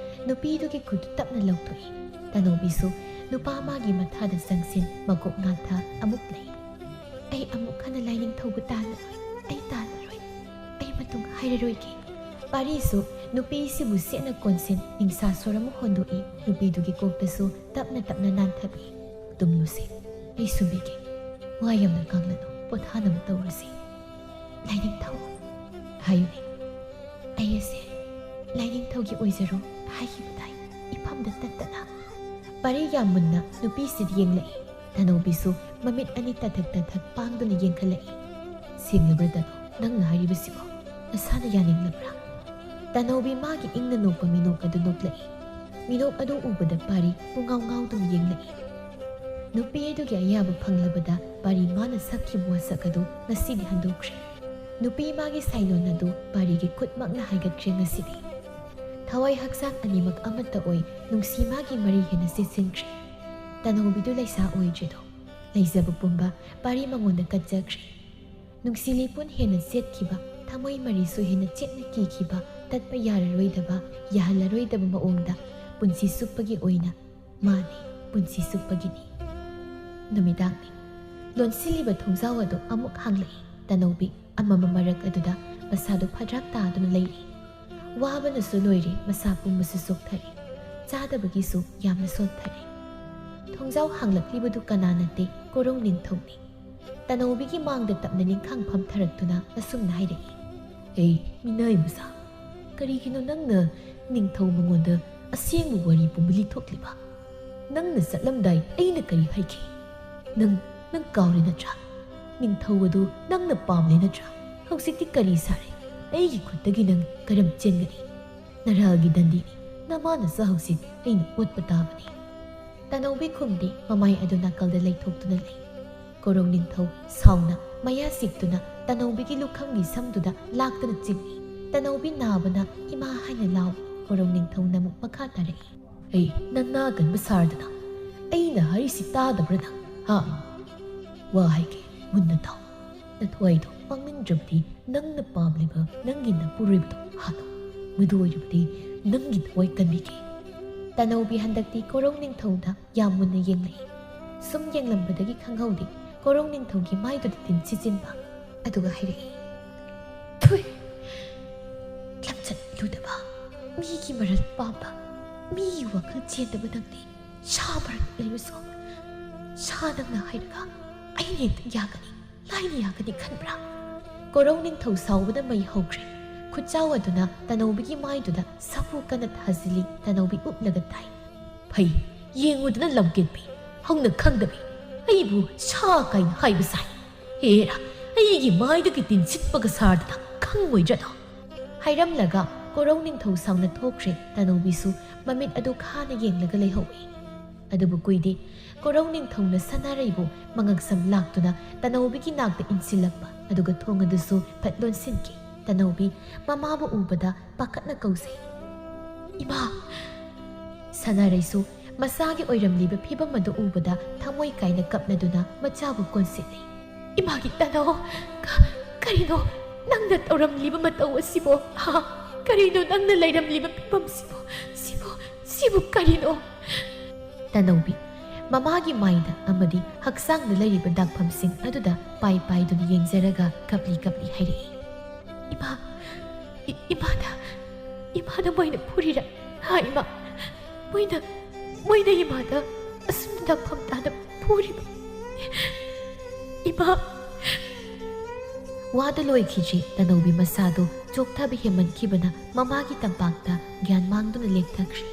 ꯅꯨꯄꯤꯗꯨꯒꯤ ꯈꯨꯠꯇꯨ ꯇꯞꯅ ꯂꯧꯊꯣꯛꯏ꯫ ꯇꯅꯧꯕꯤꯁꯨ ꯅꯨꯄꯥ ꯃꯥꯒꯤ ꯃꯊꯥꯗ ꯆꯪꯁꯤꯟ ꯃꯀꯣꯛ ꯉꯥꯊ ꯑꯃꯨꯛ ꯂꯩ꯫ "ꯑꯩ ꯑꯃꯨꯛ ꯍꯟꯅ ꯂꯥꯏꯅꯤꯡꯊꯧꯕꯨ ꯇꯥꯜꯂꯔꯣꯏ, ꯑꯩ ꯇꯥꯜꯂꯔꯣꯏ, ꯑꯩ ꯃꯇꯨꯡ ꯍꯥꯏꯔꯔꯣꯏꯒꯦ"꯫ ꯄꯥꯔꯤꯁꯨ ꯅꯨꯄꯤꯁꯤꯕꯨ ꯁꯦꯠꯅ ꯀꯣꯟꯁꯤꯟ ꯅꯤꯡꯁꯥ ꯁꯣꯔ ꯑꯃ ꯍꯣꯟꯗꯣꯛꯏ꯫ ꯅꯨꯄꯤꯗꯨꯒꯤ ꯀꯣꯛꯇꯁꯨ ꯇꯞꯅ ꯇꯞꯅ ꯅꯥꯟꯊꯕꯤ꯫ "ꯇꯨꯝꯂꯨꯁꯦ, ꯑꯩ ꯁꯨꯝꯕꯤꯒꯦ, ꯋꯥ ꯌꯥꯝꯅ ꯉꯥꯡꯂꯅꯨ, ꯄꯣꯊꯥꯅꯕ ꯇꯧꯔꯁꯤ"꯫ "ꯂꯥꯏꯅꯤꯡꯊꯧ" ꯍꯥꯏꯌꯨꯅꯦ꯫ "ꯑꯩ ꯑꯁꯦ ꯂꯥꯏꯅꯤꯡꯊꯧꯒꯤ ꯑꯣꯏꯖꯔꯣ" ꯍꯥꯏꯈꯤꯕꯗꯥꯏ, ꯏꯐꯝꯗ ꯇꯠꯇꯅ꯫ ꯄꯥꯔꯤ ꯌꯥꯝ ꯃꯨꯟꯅ ꯅꯨꯄꯤꯁꯤꯗ ꯌꯦꯡꯂꯛꯏ꯫ ꯇꯅꯧꯕꯤꯁꯨ ꯃꯃꯤꯠ ꯑꯅꯤ ꯇꯥꯊꯛ ꯇꯥꯊꯛ ꯄꯥꯡꯗꯨꯅ ꯌꯦꯡꯈꯠꯂꯛꯏ꯫ "ꯁꯦꯡꯂꯕ꯭ꯔꯥ ꯇꯅꯧ, ꯅꯪꯅ ꯍꯥꯏꯔꯤꯕꯁꯤꯕꯣ? ꯅꯁꯥꯅ ꯌꯥꯅꯤꯡꯂꯕ꯭ꯔꯥ?" ꯇꯅꯧꯕꯤ ꯃꯥꯒꯤ ꯏꯪꯅ ꯅꯣꯛꯄ ꯃꯤꯅꯣꯛ ꯑꯗꯨ ꯅꯣꯛꯂꯛꯏ꯫ ꯃꯤꯅꯣꯛ ꯑꯗꯨ ꯎꯕꯗ ꯄꯥꯔꯤ ꯄꯨꯡꯉꯥꯎ ꯉꯥꯎꯗꯨꯅ ꯌꯦꯡꯂꯛꯏ꯫ ꯅꯨꯄꯤ ꯑꯗꯨꯒꯤ ꯑꯌꯥꯕ ꯐꯪꯂꯕꯗ ꯄꯥꯔꯤ ꯃꯥꯅ ꯁꯛꯈꯤꯕ ꯋꯥꯁꯛ ꯑꯗꯨ ꯉꯁꯤꯗꯤ ꯍꯟꯗꯣꯛꯈ꯭ꯔꯦ꯫ ꯅꯨꯄꯤ ꯃꯥꯒꯤ ꯁꯥꯏꯂꯣꯟ ꯑꯗꯨ ꯄꯥꯔꯤꯒꯤ ꯈꯨꯠꯃꯛꯅ ꯍꯥꯏꯒꯠꯈ꯭ꯔꯦ ꯉꯁꯤꯗꯤ꯫ ꯊꯋꯥꯏ ꯍꯛꯆꯥꯡ ꯑꯅꯤꯃꯛ ꯑꯃꯠꯇ ꯑꯣꯏ, ꯅꯨꯡꯁꯤ ꯃꯥꯒꯤ ꯃꯔꯤ ꯍꯦꯟꯅ ꯆꯦꯠꯁꯤꯟꯈ꯭ꯔꯦ꯫ ꯇꯅꯧꯕꯤꯗꯨ ꯂꯩꯁꯥ ꯑꯣꯏꯗ꯭ꯔꯤꯗꯣ꯫ ꯂꯩꯖꯕ ꯄꯨꯝꯕ ꯄꯥꯔꯤ ꯃꯉꯣꯟꯗ ꯀꯠꯆꯈ꯭ꯔꯦ꯫ ꯅꯨꯡꯁꯤ ꯂꯤꯄꯨꯟ ꯍꯦꯟꯅ ꯆꯦꯠꯈꯤꯕ, ꯊꯃꯣꯏ ꯃꯔꯤꯁꯨ ꯍꯦꯟꯅ ꯆꯦꯠꯅ ꯀꯤꯈꯤꯕ, ꯇꯠꯄ ꯌꯥꯔꯔꯣꯏꯗꯕ, ꯌꯥꯍꯜꯂꯔꯣꯏꯗꯕ ꯃꯑꯣꯡꯗ ꯄꯨꯟꯁꯤ ꯆꯨꯞꯄꯒꯤ ꯑꯣꯏꯅ꯫ ꯃꯥꯅꯤ, ꯄꯨꯟꯁꯤ ꯆꯨꯞꯄꯒꯤꯅꯤ꯫ ꯅꯨꯃꯤꯗꯥꯡꯅꯤ꯫ ꯂꯣꯟꯁꯤꯜꯂꯤꯕ ꯊꯣꯡꯖꯥꯎ ꯑꯗꯨ ꯑꯃꯨꯛ ꯍꯥꯡꯂꯛꯏ꯫ ꯇꯅꯧꯕꯤ ꯑꯃꯝꯕ ꯃꯔꯛ ꯑꯗꯨꯗ ꯃꯁꯥꯗꯨ ꯐꯗ꯭ꯔꯥꯛ ꯇꯥꯗꯨꯅ ꯂꯩꯔꯤ꯫ ꯋꯥꯕꯅꯁꯨ ꯂꯣꯏꯔꯦ, ꯃꯁꯥ ꯄꯨꯝꯕꯁꯨ ꯆꯣꯛꯊꯔꯦ, ꯆꯥꯗꯕꯒꯤꯁꯨ ꯌꯥꯝꯅ ꯁꯣꯟꯊꯔꯦ꯫ ꯊꯣꯡꯖꯥꯎ ꯍꯥꯡꯂꯛꯂꯤꯕꯗꯨ ꯀꯅꯥ ꯅꯠꯇꯦ, ꯀꯣꯔꯧ ꯅꯤꯡꯊꯧꯅꯤ꯫ ꯇꯅꯧꯕꯤꯒꯤ ꯃꯥꯡꯗ ꯇꯞꯅ ꯅꯤꯡꯈꯥꯡ ꯐꯝꯊꯔꯛꯇꯨꯅ ꯑꯁꯨꯝꯅ ꯍꯥꯏꯔꯛꯏ꯫ "ꯑꯦ, ꯃꯤꯅꯥꯏ ꯃꯆꯥ, ꯀꯔꯤꯒꯤꯅꯣ ꯅꯪꯅ ꯅꯤꯡꯊꯧ ꯃꯉꯣꯟꯗ ꯑꯁꯦꯡꯕ ꯋꯥꯔꯤ ꯄꯨꯝꯕ ꯂꯤꯊꯣꯛꯂꯤꯕ? ꯅꯪꯅ ꯆꯠꯂꯝꯗꯥꯏ ꯑꯩꯅ ꯀꯔꯤ ꯍꯥꯏꯈꯤ? ꯅꯪ, ꯅꯪ ꯀꯥꯎꯔꯦ ꯅꯠꯇ꯭ꯔꯥ? ꯅꯤꯡꯊꯧ ꯑꯗꯨ ꯅꯪꯅ ꯄꯥꯝꯂꯦ ꯅꯠꯇ꯭ꯔꯥ? ꯍꯧꯖꯤꯛꯇꯤ ꯀꯔꯤ ꯁꯥꯔꯦ? ꯑꯩꯒꯤ ꯈꯨꯠꯇꯒꯤ ꯅꯪ ꯀꯔꯝ ꯆꯦꯟꯒꯅꯤ? ꯅꯔꯥꯒꯤ ꯗꯟꯗꯤꯅꯤ, ꯅꯃꯥ ꯅꯆꯥ ꯍꯧꯖꯤꯛ ꯑꯩꯅ ꯑꯣꯠꯄ ꯇꯥꯕꯅꯤ"꯫ ꯇꯅꯧꯕꯤ ꯈꯨꯝꯗꯦ, ꯃꯃꯥꯏ ꯑꯗꯨ ꯅꯥꯀꯜꯗ ꯂꯩꯊꯣꯛꯇꯨꯅ ꯂꯩ꯫ ꯀꯣꯔꯧ ꯅꯤꯡꯊꯧ ꯁꯥꯎꯅ ꯃꯌꯥ ꯁꯤꯛꯇꯨꯅ ꯇꯅꯧꯕꯤꯒꯤ ꯂꯨꯈꯝꯒꯤ ꯁꯝꯗꯨꯗ ꯂꯥꯛꯇꯨꯅ ꯆꯤꯡꯏ꯫ ꯇꯅꯧꯕꯤ ꯅꯥꯕꯅ "ꯏꯃꯥ" ꯍꯥꯏꯅ ꯂꯥꯎꯏ꯫ ꯀꯣꯔꯧ ꯅꯤꯡꯊꯧꯅ ꯑꯃꯨꯛ ꯃꯈꯥ ꯇꯥꯔꯛꯏ꯫ "ꯑꯩ ꯅꯅꯥ ꯀꯟꯕ ꯁꯥꯔꯗꯅ, ꯑꯩꯅ ꯍꯥꯏꯔꯤꯁꯤ ꯇꯥꯗꯕ꯭ꯔꯥ ꯅꯪ, ꯍꯥ? ꯋꯥ ꯍꯥꯏꯒꯦ, ꯃꯨꯟꯅ ꯇꯥꯎ꯫ ꯅꯊ꯭ꯋꯥꯏꯗꯣ ꯃꯥꯡꯅꯤꯡꯗ꯭ꯔꯕꯗꯤ ꯅꯪꯅ ꯄꯥꯝꯂꯤꯕ ꯅꯪꯒꯤ ꯅꯄꯨꯔꯣꯏꯕꯗꯣ ꯍꯥꯠꯂꯣ꯫ ꯃꯗꯨ ꯑꯣꯏꯔꯕꯗꯤ ꯅꯪꯒꯤ ꯊꯋꯥꯏ ꯀꯟꯕꯤꯒꯦ꯫ ꯇꯅꯧꯕꯤ ꯍꯟꯗꯛꯇꯤ ꯀꯣꯔꯧ ꯅꯤꯡꯊꯧꯗ ꯌꯥꯝ ꯃꯨꯟꯅ ꯌꯦꯡꯂꯛꯏ꯫ ꯁꯨꯝ ꯌꯦꯡꯂꯝꯕꯗꯒꯤ ꯈꯪꯍꯧꯗꯦ ꯀꯣꯔꯧ ꯅꯤꯡꯊꯧꯒꯤ ꯃꯥꯏꯗꯨꯗ ꯇꯤꯟ ꯁꯤꯠꯆꯤꯟꯕ꯫ ꯑꯗꯨꯒ ꯍꯥꯏꯔꯛꯏ, "ꯊꯨꯏ! ꯂꯝꯆꯠ ꯂꯨꯗꯕ, ꯃꯤꯒꯤ ꯃꯔꯜ ꯄꯥꯝꯕ, ꯃꯤꯒꯤ ꯋꯥꯈꯜ ꯆꯦꯟꯗꯕ ꯅꯪꯗꯤ ꯁꯥ ꯃꯔꯛ ꯏꯜꯂꯨꯁꯨ ꯁꯥ ꯅꯪꯅ ꯍꯥꯏꯔꯒ ꯑꯩꯅ ꯍꯦꯛꯇ ꯌꯥꯒꯅꯤ, ꯂꯥꯏꯅ ꯌꯥꯒꯅꯤ ꯈꯟꯕ꯭ꯔꯥ?" ꯀꯣꯔꯧ ꯅꯤꯡꯊꯧ ꯁꯥꯎꯕꯅ ꯃꯩ ꯍꯧꯈ꯭ꯔꯦ꯫ ꯈꯨꯠꯆꯥꯎ ꯑꯗꯨꯅ ꯇꯅꯧꯕꯤꯒꯤ ꯃꯥꯏꯗꯨꯗ ꯁꯥꯐꯨ ꯀꯟꯅ ꯊꯥꯖꯤꯜꯂꯤ꯫ ꯇꯅꯧꯕꯤ ꯎꯞꯂꯒ ꯇꯥꯏ꯫ "ꯐꯩ, ꯌꯦꯡꯉꯨꯗꯅ ꯂꯝꯀꯦꯠꯄꯤ, ꯍꯧꯅ ꯈꯪꯗꯕꯤ, ꯑꯩꯕꯨ ꯁꯥ ꯀꯥꯏꯅ ꯍꯥꯏꯕ ꯁꯥꯏ꯫ ꯍꯦꯔꯥ, ꯑꯩꯒꯤ ꯃꯥꯏꯗꯒꯤ ꯇꯤꯟꯁꯤꯠꯄꯒ ꯁꯥꯔꯗꯅ ꯈꯪꯉꯣꯏꯗ꯭ꯔꯗꯣ?" ꯍꯥꯏꯔꯝꯂꯒ ꯀꯣꯔꯧ ꯅꯤꯡꯊꯧ ꯁꯥꯎꯅ ꯊꯣꯛꯈ꯭ꯔꯦ꯫ ꯇꯅꯧꯕꯤꯁꯨ ꯃꯃꯤꯠ ꯑꯗꯨ ꯈꯥꯅ ꯌꯦꯡꯂꯒ ꯂꯩꯍꯧꯏ꯫ ꯑꯗꯨꯕꯨ ꯀꯨꯏꯗꯦ꯫ ꯀꯣꯔꯧ ꯅꯤꯡꯊꯧꯅ ꯁꯅꯥꯔꯩꯕꯨ ꯃꯉꯛꯁꯝ ꯂꯥꯛꯇꯨꯅ ꯇꯅꯧꯕꯤꯒꯤ ꯅꯥꯛꯇ ꯏꯟꯁꯤꯜꯂꯛꯄ, ꯑꯗꯨꯒ ꯊꯣꯡ ꯑꯗꯨꯁꯨ ꯐꯠ ꯂꯣꯟꯁꯤꯟꯈꯤ꯫ ꯇꯅꯧꯕꯤ ꯃꯃꯥꯕꯨ ꯎꯕꯗ ꯄꯥꯈꯠꯅ ꯀꯧꯖꯩ, "ꯏꯃꯥ!" ꯁꯅꯥꯔꯩꯁꯨ ꯃꯁꯥꯒꯤ ꯑꯣꯏꯔꯝꯂꯤꯕ ꯐꯤꯕꯝ ꯑꯗꯨ ꯎꯕꯗ ꯊꯃꯣꯏ ꯀꯥꯏꯅ ꯀꯞꯂꯗꯨꯅ ꯃꯆꯥꯕꯨ ꯀꯣꯟꯁꯤꯜꯂꯤ꯫ "ꯏꯃꯥꯒꯤ ꯇꯅꯧ, ꯀ-, ꯀꯔꯤꯅꯣ ꯅꯪꯅ ꯇꯧꯔꯝꯂꯤꯕ ꯃꯇꯧ ꯑꯁꯤꯕꯣ? ꯍꯥ? ꯀꯔꯤꯅꯣ ꯅꯪꯅ ꯂꯩꯔꯝꯂꯤꯕ ꯐꯤꯕꯝꯁꯤꯕꯣ? ꯁꯤꯕꯨ, ꯁꯤꯕꯨ ꯀꯔꯤꯅꯣ?" ꯇꯅꯧꯕꯤ ꯃꯃꯥꯒꯤ ꯃꯥꯏꯗ ꯑꯃꯗꯤ ꯍꯛꯆꯥꯡꯗ ꯂꯩꯔꯤꯕ ꯗꯥꯛꯐꯝꯁꯤꯡ ꯑꯗꯨꯗ ꯄꯥꯏ ꯄꯥꯏꯗꯨꯅ ꯌꯦꯡꯖꯔꯒ ꯀꯞꯂꯤ ꯀꯞꯂꯤ ꯍꯥꯏꯔꯛꯏ, "ꯏꯃꯥ, ꯏ-, ꯏꯃꯥꯗ, ꯏꯃꯥꯗ ꯃꯣꯏꯅ ꯐꯨꯔꯤꯔꯥ? ꯍꯥ, ꯏꯃꯥ? ꯃꯣꯏꯅ, ꯃꯣꯏꯅ ꯏꯃꯥꯗ ꯑꯁꯨꯝꯅ ꯗꯥꯛꯐꯝ ꯇꯥꯅ ꯐꯨꯔꯤꯕ? ꯏꯃꯥ!" ꯋꯥꯗꯨ ꯂꯣꯏꯈꯤꯗ꯭ꯔꯤ, ꯇꯅꯧꯕꯤ ꯃꯁꯥꯗꯨ ꯆꯣꯛꯊꯕ ꯍꯦꯟꯃꯟꯈꯤꯕꯅ ꯃꯃꯥꯒꯤ ꯇꯝꯄꯥꯛꯇ ꯒ꯭ꯌꯥꯟ ꯃꯥꯡꯗꯨꯅ ꯂꯦꯛꯊꯈ꯭ꯔꯦ꯫